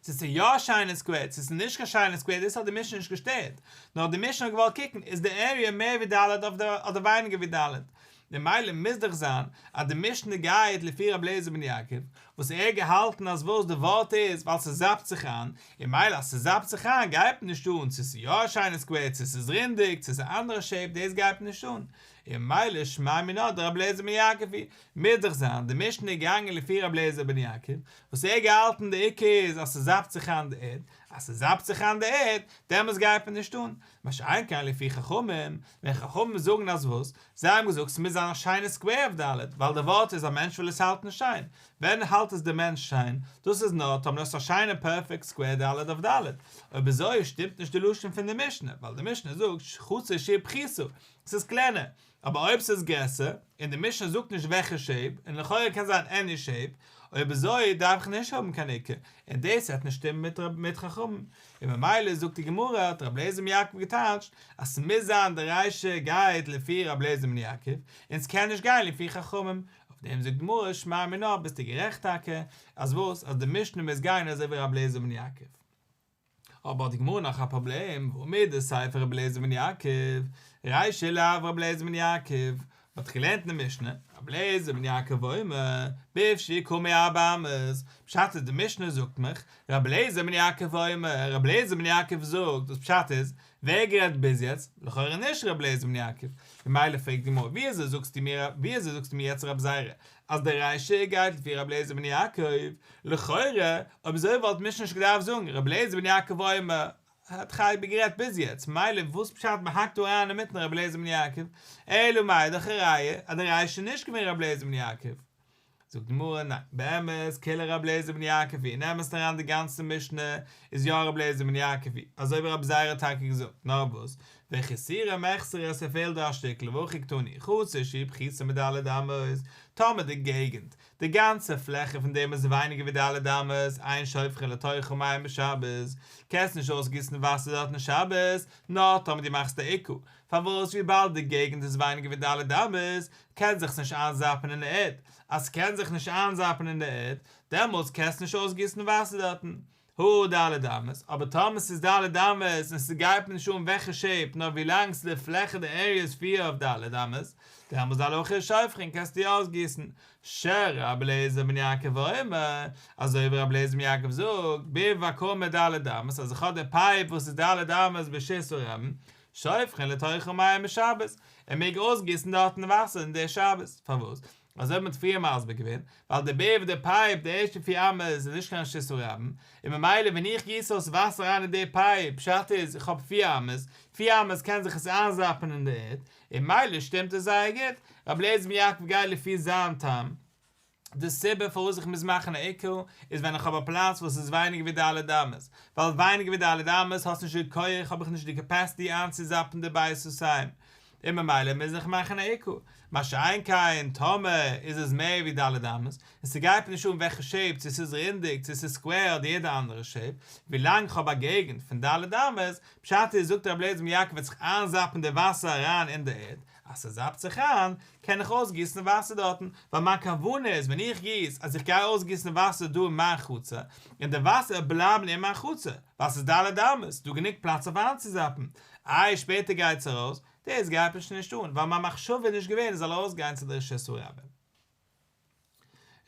צו ס'איז יא א שיינע סקווער צו ס'איז נישט קיין שיינע סקווער דאס האט די משנה נישט געשטערט, נאר די משנה האט געוואלט קוקן איז די עריע מער ווי ד' אויף ד' אדער ווייניגער ווי ד', ממילא מוז דאך זיין אז די משנה גייט לפי רבי אליעזר בן יעקב, וואס ער האט געהאלטן אז וואס די ווארט איז ווייל ס'זאפט זיך איין, און מילא אז ס'זאפט זיך איין גייט נישט אן צו ס'איז יא א שיינע סקווער צו ס'איז רינדיג צו ס'איז א אנדערע שעיפ דאס גייט נישט אן, און מילא שמע מינה דרבי אליעזר בן יעקב היא, מוז דאך זיין די משנה איז געגאנגען לפי רבי אליעזר בן יעקב, וואס ער האט געהאלטן די עיקר איז אז ס'זאפט זיך איין די ערד, אז ס'זאפט זיך איין די ערד, דעמאלס גייט מען נישט אן, מה שאין כן לפי חכמים, ווען חכמים זאגן אז וואס? זיי האבן געזאגט ס'מוז זיין א שיינע סקווער אויף ד', ווייל די ווארט איז א מענטש וויל עס האלטן שיין, ווען האלט עס די מענטש שיין? דאס איז נאר טאמער האסט א שיינע פערפעקט סקווער ד' אויף ד', אויב אזוי שטימט נישט די לשון פון די משנה, ווייל די משנה זאגט חצר שהיא פחותה, ס'איז קלענער, אבער אויב ס'איז גרעסער, און די משנה זאגט נישט וועלכע שעיפ, און לכאורה קען זיין עני שעיפ, אויב אזוי דארף איך נישט האבן קיין עוקה, און דאס וועט נישט שטימען מיט חכמים, און ממילא זאגט די גמרא האט רבי אליעזר בן יעקב געטייטשט אז ס'מוז זיין די רישא גייט לפי רבי אליעזר בן יעקב, און ס'קען נישט גיין לפי חכמים, אויף דעם זאגט די גמרא שמע מינה ביסטו גערעכט טאקע, אז וואס אז די משנה מוז גיין אזוי ווי רבי אליעזר בן יעקב. אבער האט די גמרא נאך א פראבלעם, והא מדסיפא רבי אליעזר בן יעקב, רישא לאו רבי אליעזר בן יעקב, מ'האט דאך געלערנט אין די משנה, רבי אליעזר בן יעקב אומר, ביב שהוא קרוב מארבע אמות, פשט איז די משנה זאגט מיך, רבי אליעזר בן יעקב אומר, רבי אליעזר בן יעקב זאגט, וואס פשט איז, ווער האט גערעדט ביז יעצט? לכאורה נישט רבי אליעזר בן יעקב, ממילא פרעגט די גמרא, ווי אזוי זאגסטו מיר, ווי אזוי זאגסטו מיר יעצט רבי זירא, אז די רישא גייט לפי רבי אליעזר בן יעקב, לכאורה, אויב אזוי וואלט משנה נישט געדארפט זאגן, רבי אליעזר בן יעקב אומר, האט דאך אייביג גערעדט ביז יעצט, מילא וואס פשט מען האקט דא אריין אינמיטן רבי אליעזר בן יעקב, אלא מאי דאך א ראיה אז די רישא איז נישט געווען רבי אליעזר בן יעקב. זאגט די גמרא, ניין, באמת כולה רבי אליעזר בן יעקב היא, אין אמת'ן אריין די גאנצע משנה איז יא רבי אליעזר בן יעקב היא, אזוי ווי רבי זירא האט טאקע געזאגט, נאר וואס, וחסורי מחסרא עס פעלט דא א שטיקל והכי קתני, חצר שהיא פחותה מד' אמות, טאמער די געגנט, די גאנצע פלעכע פון דעם איז ווייניגער ווי ד' אמות, אין שופכין לתוכה מים בשבת, קענסט נישט אויסגיסן וואסער דארט אין שבת, נאר טאמער דו מאכסט א עוקה, פארוואס וויבאלד די געגנט איז ווייניגער ווי ד' אמות, קען זיך עס נישט איינזאפן אין די ערד, אז ס'קען זיך נישט איינזאפן אין די ערד, דעמאלטס קענסטו נישט אויסגיסן וואסער דארטן. הא ד' אמות, אבער טאמער ס'איז ד' אמות און ס'גייט מיר נישט אן וועלכע שעיפ נאר ווילאנג ס'איז די פלעכע די עריע איז פיר אויף ד' אמות, דעמאלטס די הלכה איז שופכין קענסטו יא אויסגיסן. שרבי אליעזר בן יעקב אומר, אזוי ווי רבי אליעזר בן יעקב זאגט, ביב הקרוב מד' אמות אז איך האב די פייפ וואס איז ד' אמות ברשות הרבים, שופכין לתוכה מים בשבת, ער מעג אויסגיסן דארטן וואסער אין די שבת, פארוואס? אזוי האט מען פריער מסביר געווען, ווייל די ביב די פייפ די ערשטע פיר אמות איז נישט קיין רשות הרבים, און ממילא ווען איך גיס אויס וואסער אריין אין די פייפ, פשט איז איך האב פיר אמות, פיר אמות קען זיך עס איינזאפן אין די ערד, און ממילא שטימט עס זייער גוט, רבי אליעזר בן יעקב גייט לפי זיין טעם. די סיבה פארוואס איך מוז מאכן א עוקה איז ווען איך האב א פלאץ וואס איז ווייניגער ווי ד' אמות, ווייל ווייניגער ווי ד' אמות האסט נישט די כח האב איך נישט די קעפעסיטי איינצוזאפן די בית סאתים, און ממילא מוז איך מאכן א עוקה, מה שאין כן טאמער איז עס מער ווי ד' אמות, און ס'גייט מיר נישט אן וועלכע שעיפ צו ס'איז רינדיג צו ס'איז סקווער אדער יעדע אנדערע שעיפ, ווילאנג כ'האב א געגנט פון ד' אמות, פשט איז זאגט רבי אליעזר בן יעקב וועט זיך איינזאפן די וואסער אריין אין די ערד, אז ס'זאפט זיך איין, קען איך אויסגיסן וואסער דארטן, ווייל מיין כוונה איז ווען איך גיס אז איך גיי אויסגיסן וואסער דא אין מיין חצר, און די וואסער וועט בלייבן אין מיין חצר, ווייל ס'איז ד' אמות, ס'דא גענוג פלאץ אויף איינצוזאפן, איי שפעטער גייט עס ארויס, דאס גייט מיר שוין נישט אן, ווייל מיין מחשבה איז נישט געווען עס זאל ארויסגיין צו די רשות הרבים.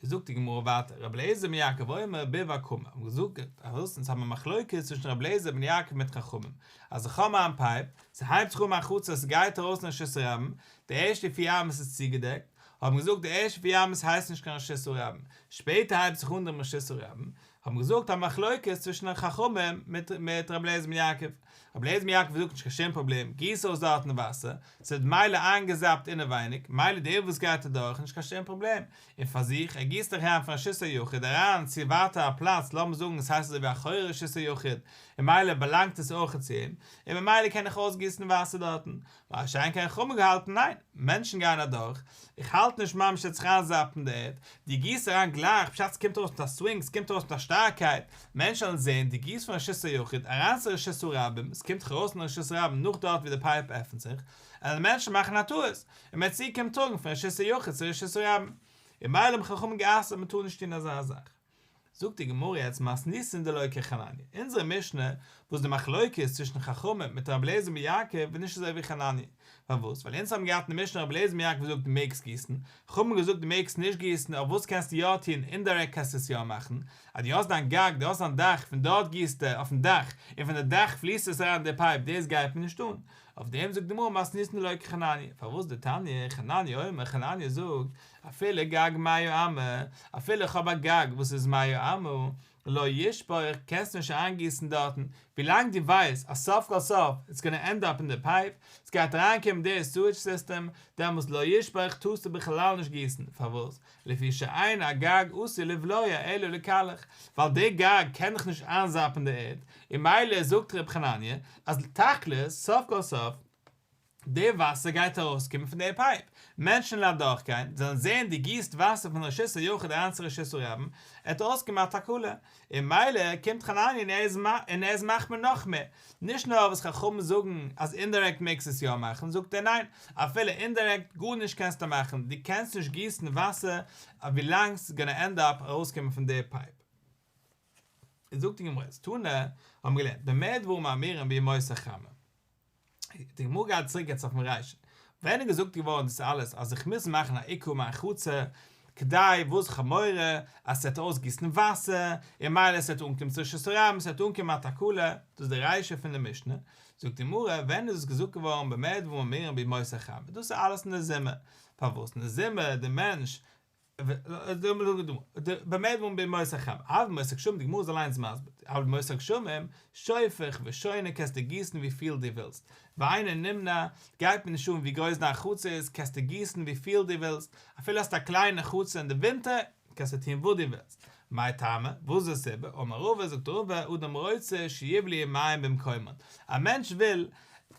זאגט די גמרא ווייטער, רבי אליעזר בן יעקב אומר ביב הקמור, האבן געזאגט אז אונז האבן א מחלוקת צווישן רבי אליעזר בן יעקב מיט חכמים, אז איך האב מיין פייפ, ס'הייבט זיך אן מיין חצר ס'גייט ארויס אין רשות הרבים, די ערשטע פיר אמות איז צוגעדעקט, האבן געזאגט די ערשטע פיר אמות הייסט נישט קיין רשות הרבים, שפעטער הייבט זיך אן דעם רשות הרבים, האבן געזאגט א מחלוקת צווישן חכמים מיט מיט רבי אליעזר בן יעקב. רבי אליעזר בן יעקב זאגט נישט קיין שום פראבלעם, גיס אויס דארטן וואסער, ס'ווערט מילא איינגעזאפט אינעווייניג, מילא דער וואס גייט אדורך נישט קיין שום פראבלעם, און פאר זיך, ער גיסט אריין פון רשות היחיד אריין צו ווייטער א פלאץ, לאמיר זאגן עס הייסט אזוי ווי אחורי רשות היחיד, און מילא באלאנגט עס אויך צו אים, און ממילא קען איך אויסגיסן וואסער דארטן, מה שאין כן חכמים געהאלטן ניין, מענטשן גייען אדורך, איך האלט נישט ממש ס'וועט זיך איינזאפן די ערד, דו גיסט אריין גלייך, פשט ס'קומט ארויס מיט א סווינג, ס'קומט ארויס מיט א שטארקייט, מענטשן וועלן זען, דו גיסט פון רשות היחיד אריין צו רשות הרבים, ס'קומט דאך ארויס אין רשות הרבים נאך דארט ווי די פייפ עפנט זיך, וועלן מענטשן מאכן א טעות, און מ'וועט צוקומען טראגן פון רשות היחיד צו רשות הרבים. און מילא האבן חכמים גע'אסר'ט מ'טאר נישט טון אזא זאך. זאגט די גמרא יעצט מתניתין דלא כחנניה, אונזערע משנה וואס די מחלוקת צווישן חכמים מיט רבי אליעזר בן יעקב איז נישט אזוי ווי חנניה, פארוואס? ווייל אונז האבן געהאט אין די משנה רבי אליעזר בן יעקב זאגט דו מעגסט גיסן, חכמים האבן געזאגט דו מעגסט נישט גיסן, אבער וואס קענסטו יא טון, אינדיירעקט קענסטו עס יא מאכן, אז דו האסט דיין גג, דו האסט דיין דאך, פון דארט גיסטו אויפן דאך, און פון די דאך פליסט עס אריין אין די פייפ, דאס גייט מיר נישט אן. אויף דעם זאגט די גמרא מתניתין דלא כחנניה, פארוואס דתניא, חנניה אומר, חנניה זאגט, אפילו גג מאה אמה, אפילו איך האב א גג וואס איז מאה אמה, לא ישפוך, קענסטו נישט אריינגיסן דארטן, ווילאנג דו ווייסט אז סוף כל סוף איטס גאנא ענד אפ אין די פייפ, ס'גייט אריינקומען די סועדזש סיסטעם, דעמאלס לא ישפוך טארסטו בכלל נישט גיסן, פארוואס? לפי שאין הגג עשוי לבלוע אלא לקלח, ווייל די גג קען דאך נישט איינזאפן די ערד, און מילא זאגט ר' חנניה אז תכלית, סוף כל סוף, די וואסער גייט ארויסקומען פון די פייפ, מענטשן וועלן אדורכגיין, זיי וועלן זען דו גיסט וואסער פון רשות היחיד אריין צו רשות הרבים, ער האט אויסגעמאכט תקלה, און מילא קומט חנניה און ער איז און ער איז מחמיר נאך מער, נישט נאר וואס חכמים זאגן אז אינדירעקט מעגסט עס יא מאכן, זאגט ער ניין, אפילו אינדירעקט גארנישט קענסטו מאכן, דו קענסט נישט גיסן וואסער ווילאנג ס'איז גאנא ענד אפ ארויסקומען פון די פייפ. זאגט די גמרא, תנא, האבן מיר געלערנט, במה דברים אמורים בימות החמה. די גמרא גייט צוריק יעצט אויפן רישא, ווען איז געזאגט געווארן דאס אלעס אז איך מוז מאכן א עוקה אין מיין חצר, כדי וואס כ'האב מורא אז ס'וועט אויסגיסן וואסער, און מילא ס'וועט אנקומען צו רשות הרבים, ס'וועט אנקומען א תקלה, דאס איז די רישא פון די משנה, זאגט די גמרא, ווען איז עס געזאגט געווארן במה דברים אמורים בימות החמה, דאס איז אלעס אין די זומער, פארוואס אין די זומער, די מענטש במה דברים בימות החמה, אבל בימות הגשמים, די גמרא איז אליינס מסביר, אבל בימות הגשמים, שופך ושונה קענסטו גיסן ווי פיל דו ווילסט, ואינו נמנע, גייט מיר נישט אן ווי גרויס דיין חצר איז, קענסטו גיסן ווי פיל דו ווילסט, אפילו האסט א קליינע חצר אין די ווינטער, קענסטו טון וואס דו ווילסט. מאי טעמא, וואס איז די סיבה? אמר רבא, זאגט רבא, אדם רוצה שיבלעו מים במקומן, א מענטש וויל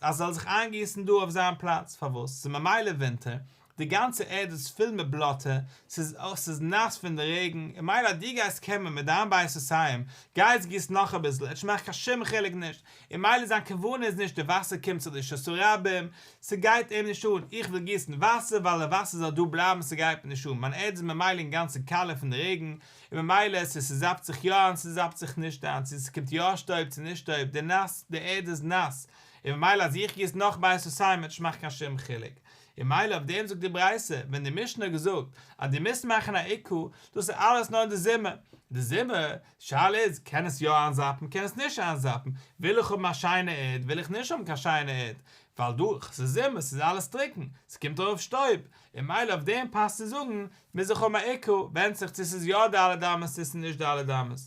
אז ס'זאל זיך איינגיסן דא אויף זיין פלאץ, פארוואס? ס'איז ממילא ווינטער, די גאנצע ערד איז פול מיט בלאטע, ס'איז ס'איז נאס פון די רעגן, און מילא אז דו גייסט קומען מיט דיין בית סאתים, גייסט גיסן נאך אביסל, עט נישט מאכן קיין שום חילוק נישט, און מילא זיין כוונה איז נישט די וואסער קומט צו די רשות הרבים, ס'גייט אים נישט אן, איך וויל גיסן וואסער ווייל די וואסער זאל דא בלייבן ס'גייט מיר נישט אן, מיין ערד איז ממילא אינגאנצן קאלע פון די רעגן, און ממילא צו ס'זאפט זיך יא איין צו ס'זאפט זיך נישט איין, צו ס'קומט יא שטויב צו נישט שטויב, די נאס, די ערד איז נאס, און ממילא אז איך גיס נאך בית סאתים וועט נישט מאכן קיין שום חילוק. און מילא אויף דעם זאגט די ברייתא, ווען די משנה האט געזאגט אז דו מוזט מאכן א עוקה, דאס איז אלעס נאר אין די זומער, די זומער, שאלה איז, קען עס יא איינזאפן, קען עס נישט איינזאפן, וויל איך האבן א שיינע ערד, וויל איך נישט האבן קיין שיינע ערד, ווייל דא, ס'איז זומער, ס'איז אלעס טרוקן, ס'קומט ארויף שטויב, און מילא אויף דעם פאסט צו זאגן, מוז איך האבן א עוקה, ווענדט זיך צו ס'איז יא ד' אמות צו ס'איז נישט ד' אמות.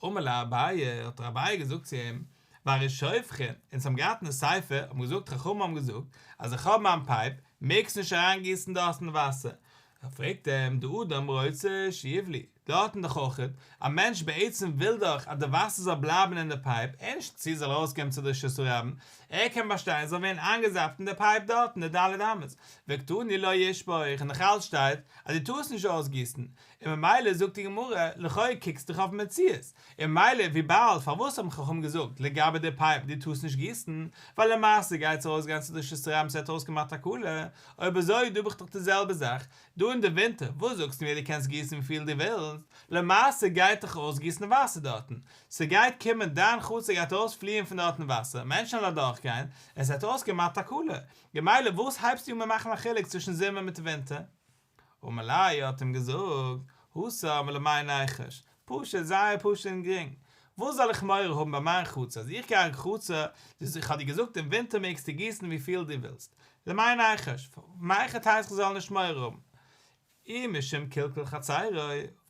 אמר ליה אביי, האט אביי געזאגט צו אים, והרי שופכין, אונז האבן געהאט אין די סיפא, האבן געזאגט חכמים האבן געזאגט, אז איך האב מיין פייפ, מעגסט נישט אריין גיסן דארטן וואסער. פרעגט אים, דאדם רוצה שיבלעו, דארטן דאך אויכעט, א מענטש בעצם וויל דאך אז די וואסער זאל בלייבן אין די פייפ, ער נישט צו זאל ארויסקומען צו די רשות הרבים, ער קען באשטיין זאל ווערן איינגעזאפט אין די פייפ דארטן די ד' אמות, וקתני לא ישפוך, און נאך אלץ שטייט אז דו טארסט נישט אויסגיסן, און ממילא זאגט די גמרא, לכאו' קוקסט דאך אויפן מציאות, און ממילא וויבאלד פארוואס האבן חכמים געזאגט לגבי די פייפ דו טארסט נישט גיסן, ווייל למעשה גייט עס ארויסגיין צו די רשות הרבים ס'ווערט אויסגעמאכט תקלה, אויב אזוי דא האב איך דאך די זעלבע זאך, דא אין די ווינטער, וואס זאגסטו מיר דו קענסט גיסן וויפיל דו ווילסט, למעשה גייט דאך ארויסגיסן וואסער דארטן, ס'גייט קומען דיין חצר גייט ארויספליען פון דארטן וואסער, מענטשן וועלן אדורכגיין, און ס'ווערט אויסגעמאכט תקלה, ממילא וואס הייבסטו אן מיר מאכן א חילוק צווישן זומער מיט ווינטער? אמר ליה האט אים געזאגט, התם למאי ניחוש, פשוט, זייער פשוט און גרינג, וואס זאל איך מורא האבן ביי מיין חצר, אז איך גיי אין חצר, איך האב דיר געזאגט אין ווינטער מעגסטו גיסן וויפיל דו ווילסט, למאי ניחוש, מהיכי תיתי איך זאל נישט מורא האבן, אי משום קלקול חצרו.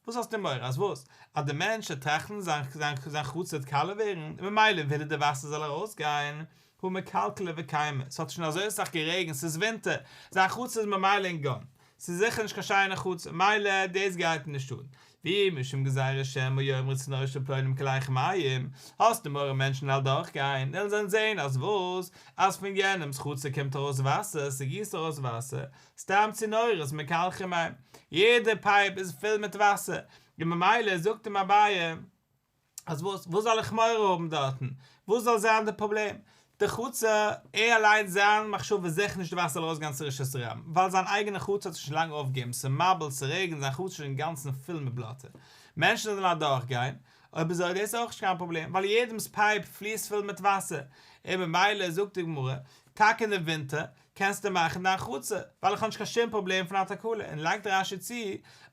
וואס האסטו מורא אז וואס? אז די מענטש וועט טראכטן זיין זיין חצר וועט קאלע ווערן און ממילא וויל ער די וואסער זאל ארויסגיין, הא מקלקלא וקיימא, ס'האט שוין אזוי אסאך גערעגנט ס'איז ווינטער, זיין חצר איז ממילא אין גאן, ס'איז זיכער נישט קיין שיינע חצר, מילא דאס גייט אים נישט אן. ואי משום גזירה שמא יאמרו צינורו של פלוני מקלח מים, האסטו מורא מענטשן וועלן אדורך גיין, וועלן זיי זען אז וואס? אז פון יענעמ'ס חצר קומט ארויס וואסער, ס'גיסט ארויס וואסער, סתם צינורות מקלחים הם, יעדע פייפ איז פול מיט וואסער, און ממילא זאגט אים אביי, אז וואס? וואס זאל איך מורא האבן דארטן? וואס זאל זיין די פראבלעם? די חצר, ער אליינס זיין מחשבה איז זיכער נישט די וואסער זאל ארויסגיין צו רשות הרבים, ווייל זיין אייגענע חצר האט זיך שוין לאנג אויפגעגעבן, ס'מבול, ס'רעגנט, זיין חצר איז שוין אינגאנצן פול מיט בלאטע. מענטשן זאלן אדורכגיין, אויב אזוי דאס איז אויך נישט קיין פראבלעם, ווייל יעדעמ'ס פייפ פליסט פול מיט וואסער, און ממילא זאגט די גמרא, טאקע אין די ווינטער, קענסטו מאכן דיין חצר, ווייל איך האב נישט קיין שום פראבלעם פון א תקלה, און לייגט רש"י צו,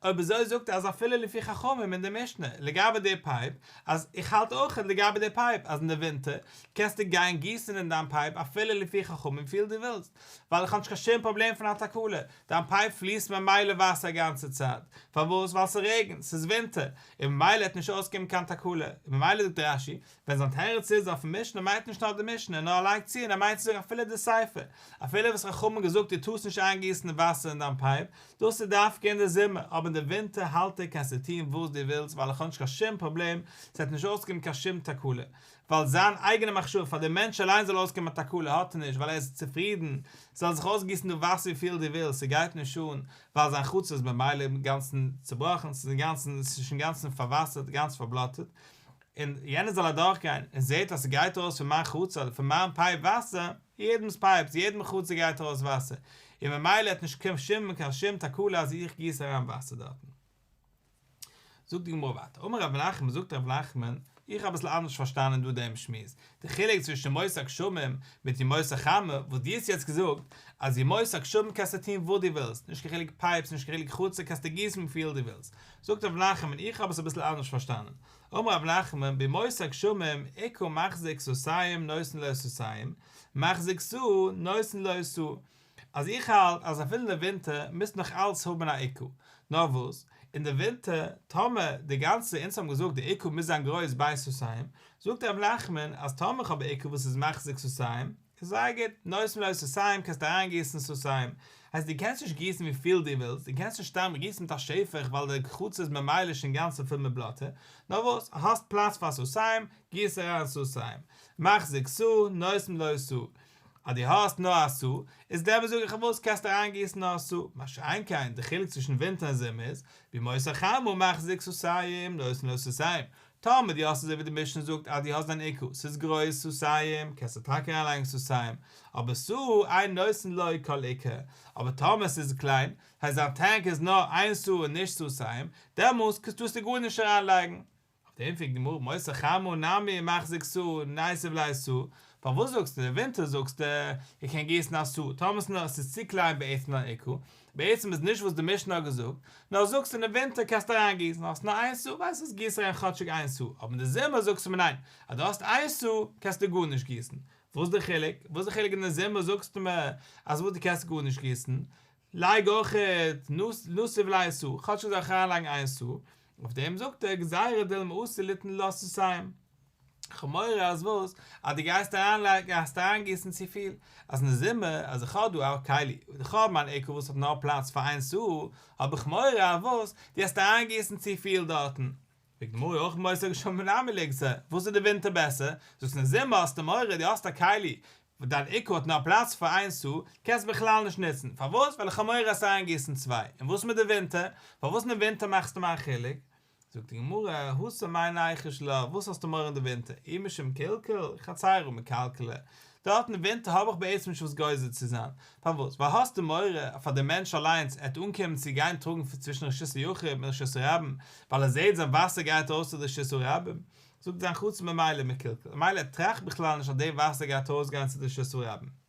אויב אזוי זאגט ער אז אפילו לפי חכמים אין די משנה, לגבי די פייפ, אז איך האלט אויך לגבי די פייפ, אז אין די ווינטער, קענסטו גיין גיסן אין דיין פייפ אפילו לפי חכמים וויפיל דו ווילסט, ווייל איך האב נישט קיין שום פראבלעם פון א תקלה, דיין פייפ פליסט ממילא וואסער א גאנצע צייט, פארוואס? ווייל ס'רעגנט, ס'איז ווינטער, און ממילא וועט נישט אויסקומען קיין תקלה, און ממילא זאגט רש"י, ווען זיין תירוץ איז אויפן משנה מיינט נישט נאר די משנה נאר ער לייגט צו און ער מיינט צו זאגן אפילו די סיפא אפילו וואס חכמים האבן געזאגט דו טארסט נישט איינגיסן וואסער אין דיין פייפ דאס איז דווקא אין די זומער אבער אין די ווינטער האלט ער קענסטו טון וואס דו ווילסט ווייל איך האב נישט קיין שום פראבלעם ס'וועט נישט אויסקומען קיין שום תקלה ווייל זיין אייגענע מחשבה פאר די מענטש אליין זאל אויסקומען א תקלה האט ער נישט ווייל ער איז צופרידן ס'זאל זיך אויסגיסן די וואסער וויפיל דו ווילסט ס'גייט נישט אן ווייל זיין חצר איז ממילא אינגאנצן צובראכן ס'איז אינגאנצן ס'איז שוין אינגאנצן פארוואסערט גאנץ פארבלאטעט און יענער זאל אדורך גיין און זעהט אז ס'גייט ארויס פון מיין חצר אדער פון מיין פייפ וואסער, יעדעמ'ס פייפס, יעדעם חצר גייט ארויס וואסער, און ממילא האט נישט קיין שום קיין שום תקלה אז איך גיס אריין וואסער דארטן. זאגט די גמרא ווייטער, אמר רב נחמן, זאגט רב נחמן, איך האב אביסל אנדערש פארשטאנען דא דעם שמועס, די חילוק צווישן ימות הגשמים מיט ימות החמה, וואס דו האסט יעצט געזאגט, אז ימות הגשמים קענסטו טון וואס דו ווילסט, נישט קיין חילוק פייפס, נישט קיין חילוק חצר, קענסטו גיסן וויפיל דו ווילסט. זאגט רב נחמן, איך האב עס אביסל אנדערש פארשטאנען, אמר רב נחמן, בימות הגשמים עוקה מחזיק סאתים נותן לו סאתים, מחזיק סאה נותן לו סאה, אז איך האלט אז אפילו אין די ווינטער מוזט נאך אלץ האבן א עוקה, נאר וואס, אין די ווינטער, טאמער די גאנצע, אונז האבן געזאגט די עוקה מוז זיין גרויס ב' סאתים, זאגט רב נחמן אז טאמער איך האב א עוקה וואס איז מחזיק סאתים, איז זייער גוט, נותן לו סאתים קענסטו אריינגיסן סאתים, הייסט דו קענסט נישט גיסן וויפיל דו ווילסט, דו קענסט נישט סתם גיסן מיט א שפך ווייל די חצר איז ממילא שוין אינגאנצן פול מיט בלאטע, נאר וואס, האסט פלאץ פאר סאתים, גיס אריין סאתים, מחזיק סאה, נותן לו סאה, אז דו האסט נאר א סאה, איז דעמאלט זאג איך וואס קענסטו אריינגיסן נאר א סאה, מה שאין כן די חילוק צווישן ווינטער און זומער איז, בימות החמה מחזיק סאתים, נותן לו סאתים, טאמער דו האסט אזוי ווי די משנה זאגט אז דו האסט דיין עוקה, ס'איז גרויס סאתים, קענסטו טאקע אריינלייגן סאתים, אבער סאה אין נותן לו כל עיקר, אבער טאמער ס'איז קליין, הייסט דיין טענק איז נאר איין סאה און נישט סאתים, דעמאלס טארסטו גארנישט אריינלייגן. אויף דעם פרעגט די גמרא בימות החמה נמי מחזיק סאה ניתיב ליה סאה, פארוואס זאגסטו אין די ווינטער זאגסטו איך קען גיסן א סאה, טאמער ס'איז צו קליין בעצם דיין עוקה, בעצם איז נישט וואס די משנה האט געזאגט, נאר זאגסט אין די ווינטער קענסטו אריין גיסן, האסט נאר איין סאה, ווייסט וואס גיס אריין כאטשיג איין סאה, אבער אין די זומער זאגסטו מיר ניין, אז דו האסט איין סאה קענסטו גארנישט גיסן, וואס די חילוק? וואס די חילוק אין די זומער זאגסטו מיר אז וואס דו קענסט גארנישט גיסן, לייג אויכעט נתיב ליה סאה, כאטשיג זאל איך אריינלייגן איין סאה, אויף דעם זאגט ער גזירה דילמא אתי ליתן לה סאתים. כ'האב מורא אז וואס? אז דו גייסט אריינלייגן גייסט אריינגיסן צופיל, אז אין די זומער אז איך האב דא א כלי, איך האב מיין עוקה וואס האט נאר פלאץ פאר איין סאה, האב איך מורא אז וואס? דו העסט אריינגיסן צופיל דארטן. פרעגט די גמרא אי הכי בימות הגשמים נמי ליגזור, וואס איז די ווינטער בעסער? זאגסט אין די זומער האסטו מורא דו האסט א כלי וואס דיין עוקה האט נאר פלאץ פאר איין סאה, קענסט בכלל נישט נוצן, פארוואס? ווייל איך האב מורא עס אריינגיסן צוויי, און וואס מיט די ווינטער? פארוואס אין די ווינטער מאכסטו מיר א חילוק? זאגט די גמרא, התם מאי ניחוש לה, וואס האסטו מורא אין די ווינטער? אי משום קלקול, חצירה מקלקלא, דארט אין די ווינטער האב איך בעצם נישט וואס גוזר צו זיין, פארוואס? ווייל האסטו מורא פאר דער מענטש אליינס ער וועט אנקומען צו גיין טראגן צווישן רשות היחיד און רשות הרבים, ווייל ער זעט זיין וואסער גייט ארויס צו די רשות הרבים, זאגט זיין חצר ממילא מקולקל, ממילא ער טראכט בכלל נישט אז די וואסער גייט ארויסגיין צו די רשות הרבים.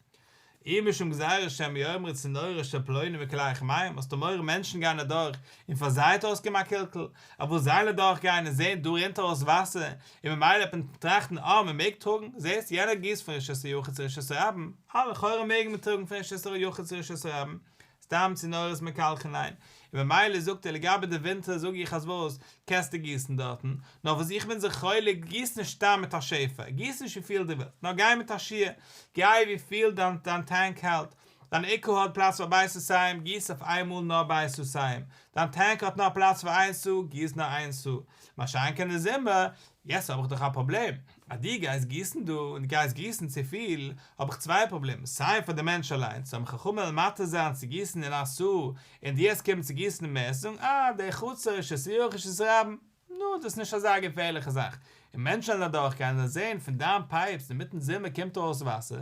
אי משום גזירה שמא יאמרו צינורו של פלוני מקלח מים, האסטו מורא מענטשן גייען אדורך און פאר זיי וועט אויסקומען א קלקול, אז וואס זיי וועלן אדורך גיין און זעהן דא רינט ארויס וואסער, און ממילא וועט מען טראכטן אה מען מעג טראגן, זעהסט יענער גיסט פון רשות היחיד צו רשות הרבים, אה לכאורה מעג מען טראגן פון רשות היחיד צו רשות הרבים. סתם צינורות מקלחין אין, און ממילא זאגט ער לגבי די ווינטער זאג איך אז וואס, קענסטו גיסן דארטן, נאר וואס איך בין זיך חולק גיס נישט סתם מיט א שפע, גיס נישט וויפיל דו ווילסט, נאר גיי מיט א שיעור, גיי וויפיל דיין דיין טענק האלט, דיין עוקה האט פלאץ פאר בית סאתים, גיס אויף איינמאל נאר בית סאתים, דיין טענק האט נאר פלאץ פאר איין סאה, גיס נאר איין סאה, מה שאין כן די זומער, יעצט האב איך דאך א פראבלעם, אז דו גייסט גיסן דא און דו גייסט גיסן צופיל, האב איך צוויי פראבלעמען, סיי פאר די מענטש אליינס, זאל מיך חכמים מתיר זיין צו גיסן אין א סאה, און דו וועסט קומען צו גיסן מער, זאגן אה, דער חצר רשות יחיד רשות רבים, נו, דאס איז נישט אזא געפערליכע זאך, און מענטשן וועלן אדורכגיין און זען פון דיין פייפס אינמיטן זומער קומט ארויס וואסער,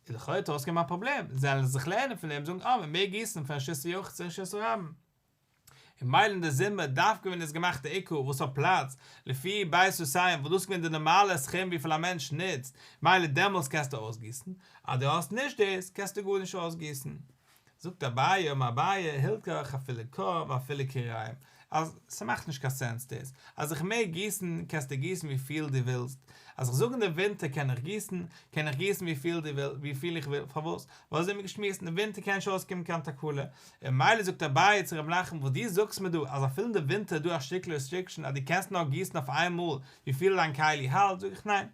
איז לכאורה אויסגעקומען א פראבלעם, זיי וועלן זיך לערנען פון דעם, זאגן אה, מען מעג גיסן פון רשות יחיד צו רשות רבים. און מילא אין די זומער דווקא ווען איז געמאכט די עוקה וואס האט פלאץ לפי בית סאתים וואס דאס איז געווען די נארמאלע סכום וויפיל א מענטש נוצט מילא דעמאלטס קענסטו אויסגיסן אז דו האסט נישט דאס קענסטו גארנישט אויסגיסן. זאגט אביי אמר אביי הלכך אפילו כור ואפילו כיריים אז ס'מאכט נישט קיין סענס דאס אז איך מעג גיסן קענסטו גיסן וויפיל דו ווילסט אז איך זאג אין די ווינטער קען איך גיסן קען איך גיסן וויפיל דו וויל וויפיל איך וויל פארוואס ווייל אזוי האבן מיר געשמועסט אין די ווינטער קען נישט אויסקומען קיין תקלה און מילא זאגט אביי צו ר' נחמן וואס דו זאגסט מיר דא אז אפילו אין די ווינטער איז דא א שטיקל רעסטריקשאן אז דו קענסט נאר גיסן אויף איין מאל וויפיל דיין כלי האלט, זאג איך ניין,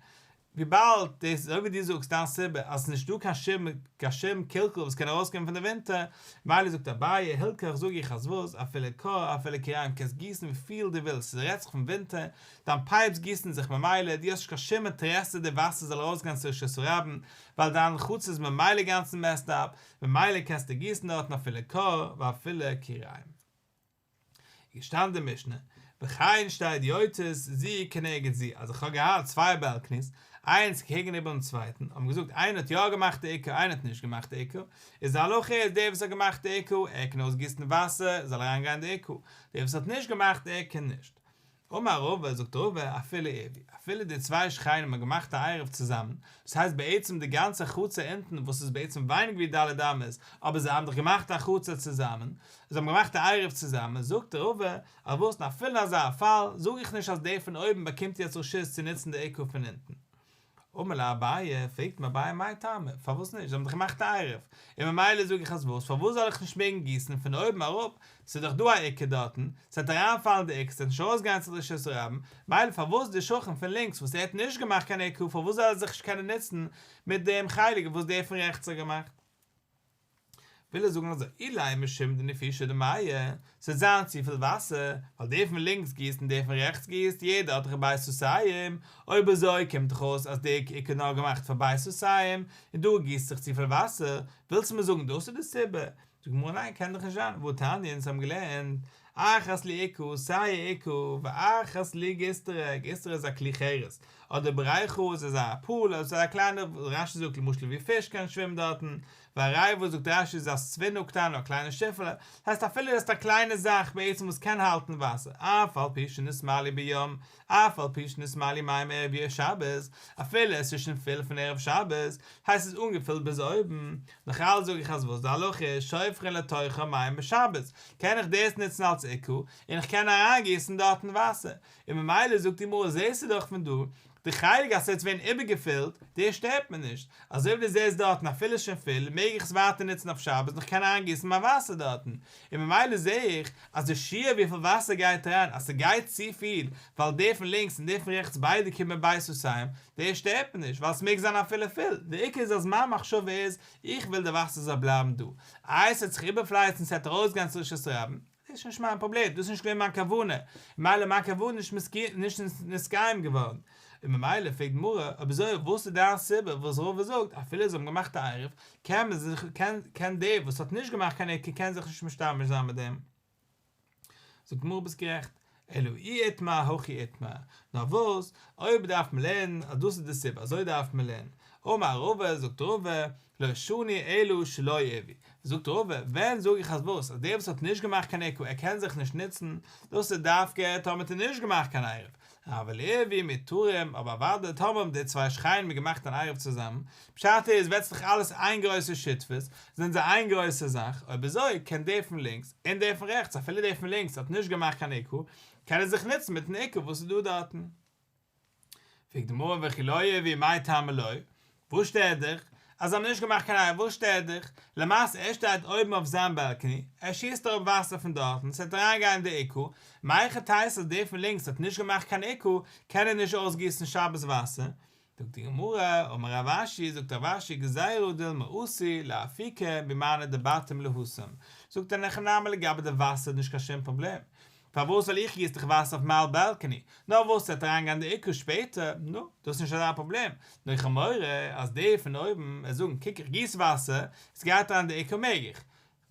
וויבאלד דאס איז אזוי ווי דו זאגסט דיין סיבה אז עס איז נישט דא קיין שום קיין שום קלקול וואס קען ארויסקומען פון די ווינטער, מילא זאגט אביי הלכך זאג איך אז וואס אפילו כור אפילו כיריים קענסט גיסן וויפיל דו ווילסט ס'רעדט זיך פון ווינטער, דיין פייפס גיסן זיך ממילא, דו האסט נישט קיין שום אינטערעסע די וואסער זאל ארויסגיין צו רשות הרבים, ווייל דיין חצר איז ממילא אינגאנצן מעסד אפ, ממילא קענסטו גיסן דארטן אפילו כור ואפילו כיריים. איז געשטאנען די משנה, וכן שתי הדיוטות זו כנגד זו, אז איך האב געהאט צוויי בעלקניס, איינס קעגן איבערן צווייטן, האבן געזאגט איינער האט יא געמאכט די עוקה איינער האט נישט געמאכט די עוקה, איז די הלכה איז דער וואס האט געמאכט די עוקה ער קען אויסגיסן וואסער זאל אריין גיין די עוקה, דער וואס האט נישט געמאכט ער קען נישט. אמר רבא, זאגט רבא, אפילו עירבו, אפילו די צוויי שכנים האבן געמאכט א עירוב צוזאמען, דאס הייסט בעצם די גאנצע חצר אונטן וואס איז בעצם ווייניג ווי ד' אמות, אבער זיי האבן דאך געמאכט א חצר צוזאמען, זיי האבן געמאכט א עירוב צוזאמען, זאגט רבא, אז וואס אפילו אין אזא פאל, זאג איך נישט אז דער פון אויבן באקומט יעצט רשות צו נוצן די עוקה פון אונטן. אמר ליה אביי, פרעגט אים אביי מאי טעמא, פארוואס נישט, זיי האבן דאך געמאכט א עירוב, און ממילא זאג איך אז וואס, פארוואס זאל איך נישט מעגן גיסן פון אויבן אראפ, ס'איז דאך דא א עוקה דארטן, ס'וועט אריינפאלן די עוקה, ס'וועט נישט ארויסגיין צו די רשות הרבים, מילא פארוואס די שכן פון לינקס וואס ער האט נישט געמאכט קיין עוקה פארוואס זאל ער זיך נישט קענען נוצן מיט דעם חלק וואס דער פון רעכטס האט געמאכט? וויל ער זאגן אזוי, אילימא משום דנפישי דמיא, ס'וועט זיין צופיל וואסער, ווייל דער פון לינקס גיסט און דער פון רעכטס גיסט, יעדער האט דאך בית סאתים, אויב אזוי קומט דאך אויס אז די עוקה איז נאר געמאכט פאר בית סאתים, און דא גיסט זיך צופיל וואסער, ווילסטו מיר זאגן דאס איז די סיבה? זאגט די גמרא ניין קען דאך נישט זיין, והתניא אונז האבן געלערנט, אחת לי עוקה סיי א עוקה, ואחת לי גיסטרא, גיסטרא איז א כלי חרס, אדער בריכה איז אזא פול, אזא קליינע, רש"י זאגט למשל ווי פיש קען שווימען דארטן, ועריבה זאגט רש"י איז א ספינה קטנה א קליינע שיפעלע, הייסט אפילו דאס איז א קליינע זאך בעצם וואס קען האלטן וואסער, אף על פי שנתמלאו בים, אף על פי שנתמלאו מים ערב שבת, אפילו עס איז שוין פול פון ערב שבת, הייסט עס אנגעפילט ביז אויבן, נאך אלץ זאג איך אז וואס די הלכה איז שופכין לתוכה מים בשבת, קען איך דאס נוצן אלס עוקה, און איך קען אריינגיסן דארטן וואסער, און ממילא זאגט די גמרא זעסטו דאך פון דא, די חלק אז ס'וועט ווערן איבערגעפילט, דאס שטערט מיר נישט, אזוי ווי דו זעסט דארטן אפילו איז שוין פול, מעג איך עס ווייטער נוצן אויף שבת און איך קען אריינגיסן מיין וואסער דארטן, און ממילא זע איך אז די שיעור וויפיל וואסער גייט אריין אז ס'גייט צופיל ווייל דער פון לינקס און דער פון רעכטס ביידע קומען בית סאתים, דאס שטערט מיר נישט ווייל ס'מעג זיין אפילו פול, די עיקר איז אז מיין מחשבה איז איך וויל די וואסער זאל בלייבן דא, איי ס'וועט זיך איבערפלייצן ס'וועט ארויסגיין צו רשות הרבים, דאס איז נישט מיין פראבלעם, דאס איז נישט געווען מיין כוונה, ממילא מיין כוונה איז נישט נתקיים געווארן, און ממילא פרעגט די גמרא, אויב אזוי וואס איז דיין סיבה וואס רבא זאגט אפילו זיי האבן געמאכט א עירוב, קען מען זיך, קען דער וואס האט נישט געמאכט קיין עוקה קען זיך נישט משתמש זיין מיט דעם. זאגט די גמרא ביסט גערעכט, אלא אי איתמר הכי איתמר, נאר וואס, אויב דארף מען לערנען אז דאס איז די סיבה אזוי דארף מען לערנען, אמר רבא, זאגט רבא, לא שנו אלא שלא עירבו, זאגט רבא, ווען זאג איך אז וואס, אז דער וואס האט נישט געמאכט קיין עוקה ער קען זיך נישט נוצן, דאס איז דווקא טאמער האט ער נישט געמאכט קיין עירוב, אבל עירבו מותרים, אבער אוודאי טאמער האבן די צוויי שכנים געמאכט אן עירוב צוזאמען, פשט איז ווערט דאך אלעס איין גרויסע שותפות, זענען זיי איין גרויסע זאך, אויב אזוי קען דער פון לינקס און דער פון רעכטס אפילו דער פון לינקס האט נישט געמאכט קיין עוקה, קען ער זיך נוצן מיטן עוקה וואס איז דא דארטן. פרעגט די גמרא וכי לא עירבו מאי טעמא לא, וואס שטערט דיך? אז זיי האבן נישט געמאכט קיין עירוב, וואס שטערט דיך? למעשה ער שטייט אויבן אויף זיין בעלקעני, ער שיסט אראפ וואסער פון דארטן, ס'וועט אריינגיין אין די עוקה, מהיכי תיתי אז דער פון לינקס האט נישט געמאכט קיין עוקה, קען ער נישט אויסגיסן שבת וואסער? זאגט די גמרא, אמר רב אשי, זאגט רב אשי, גזירה דילמא אתי לאפוקי ממאני דבתים להתם, זאגט ער אין הכי נמי לגבי די וואסער איז נישט קיין שום פראבלעם, פארוואס ווייל איך גיס דאך וואסער אויף מיין בעלקעני, נאר וואס ס'וועט אריינגיין די עוקה שפעטער, נו, דאס איז נישט אזא פראבלעם, נאר איך האב מורא אז דער פון אויבן וועט זאגן קוק איך גיס וואסער, עס גייט אריין די עוקה מעג איך,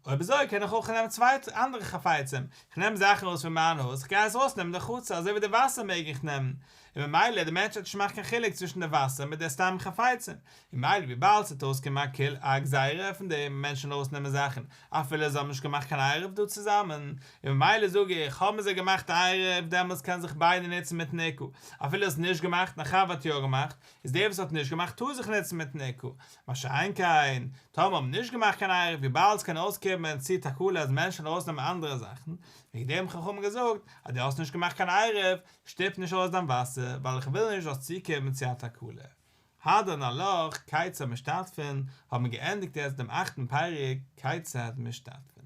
אויב אזוי קען איך אויך נעמען צוויי אנדערע חפצים, איך נעם זאכן ארויס פון מיין הויז, איך גיי עס ארויסנעמען די חצר אזוי ווי די וואסער מעג איך נעמען, און ממילא די מענטש וועט נישט מאכן קיין חילוק צווישן די וואסער מיט די סתם חפצים, און ממילא וויבאלד ס'וועט אויסקומען א קולא א גזירה פון דעם מענטשן ארויסנעמען זאכן אפילו זיי האבן נישט געמאכט קיין עירוב דא צוזאמען, און ממילא זאג איך האבן זיי געמאכט א עירוב דעמאלטס קען זיך ביידע נוצן מיטן עוקה, אפילו האסט נישט געמאכט און א חבר האט יא געמאכט, איז דער וואס האט נישט געמאכט טאר זיך נוצן מיטן עוקה, מה שאין כן טאמער האבן נישט געמאכט קיין עירוב וויבאלד ס'קען אויסקומען צו תקלה אז מענטשן ארויסנעמען אנדערע זאכן, וועגן דעם האבן חכמים געזאגט אז דו האסט נישט געמאכט קיין עירוב, שטופ נישט ארויס דיין וואסער, ווייל איך וויל נישט זאלסט צוקומען צו א תקלה. הדרן עלך, כיצד משתתפין, האבן מיר געענדיגט יעצט דעם אכטן פרק, כיצד משתתפין.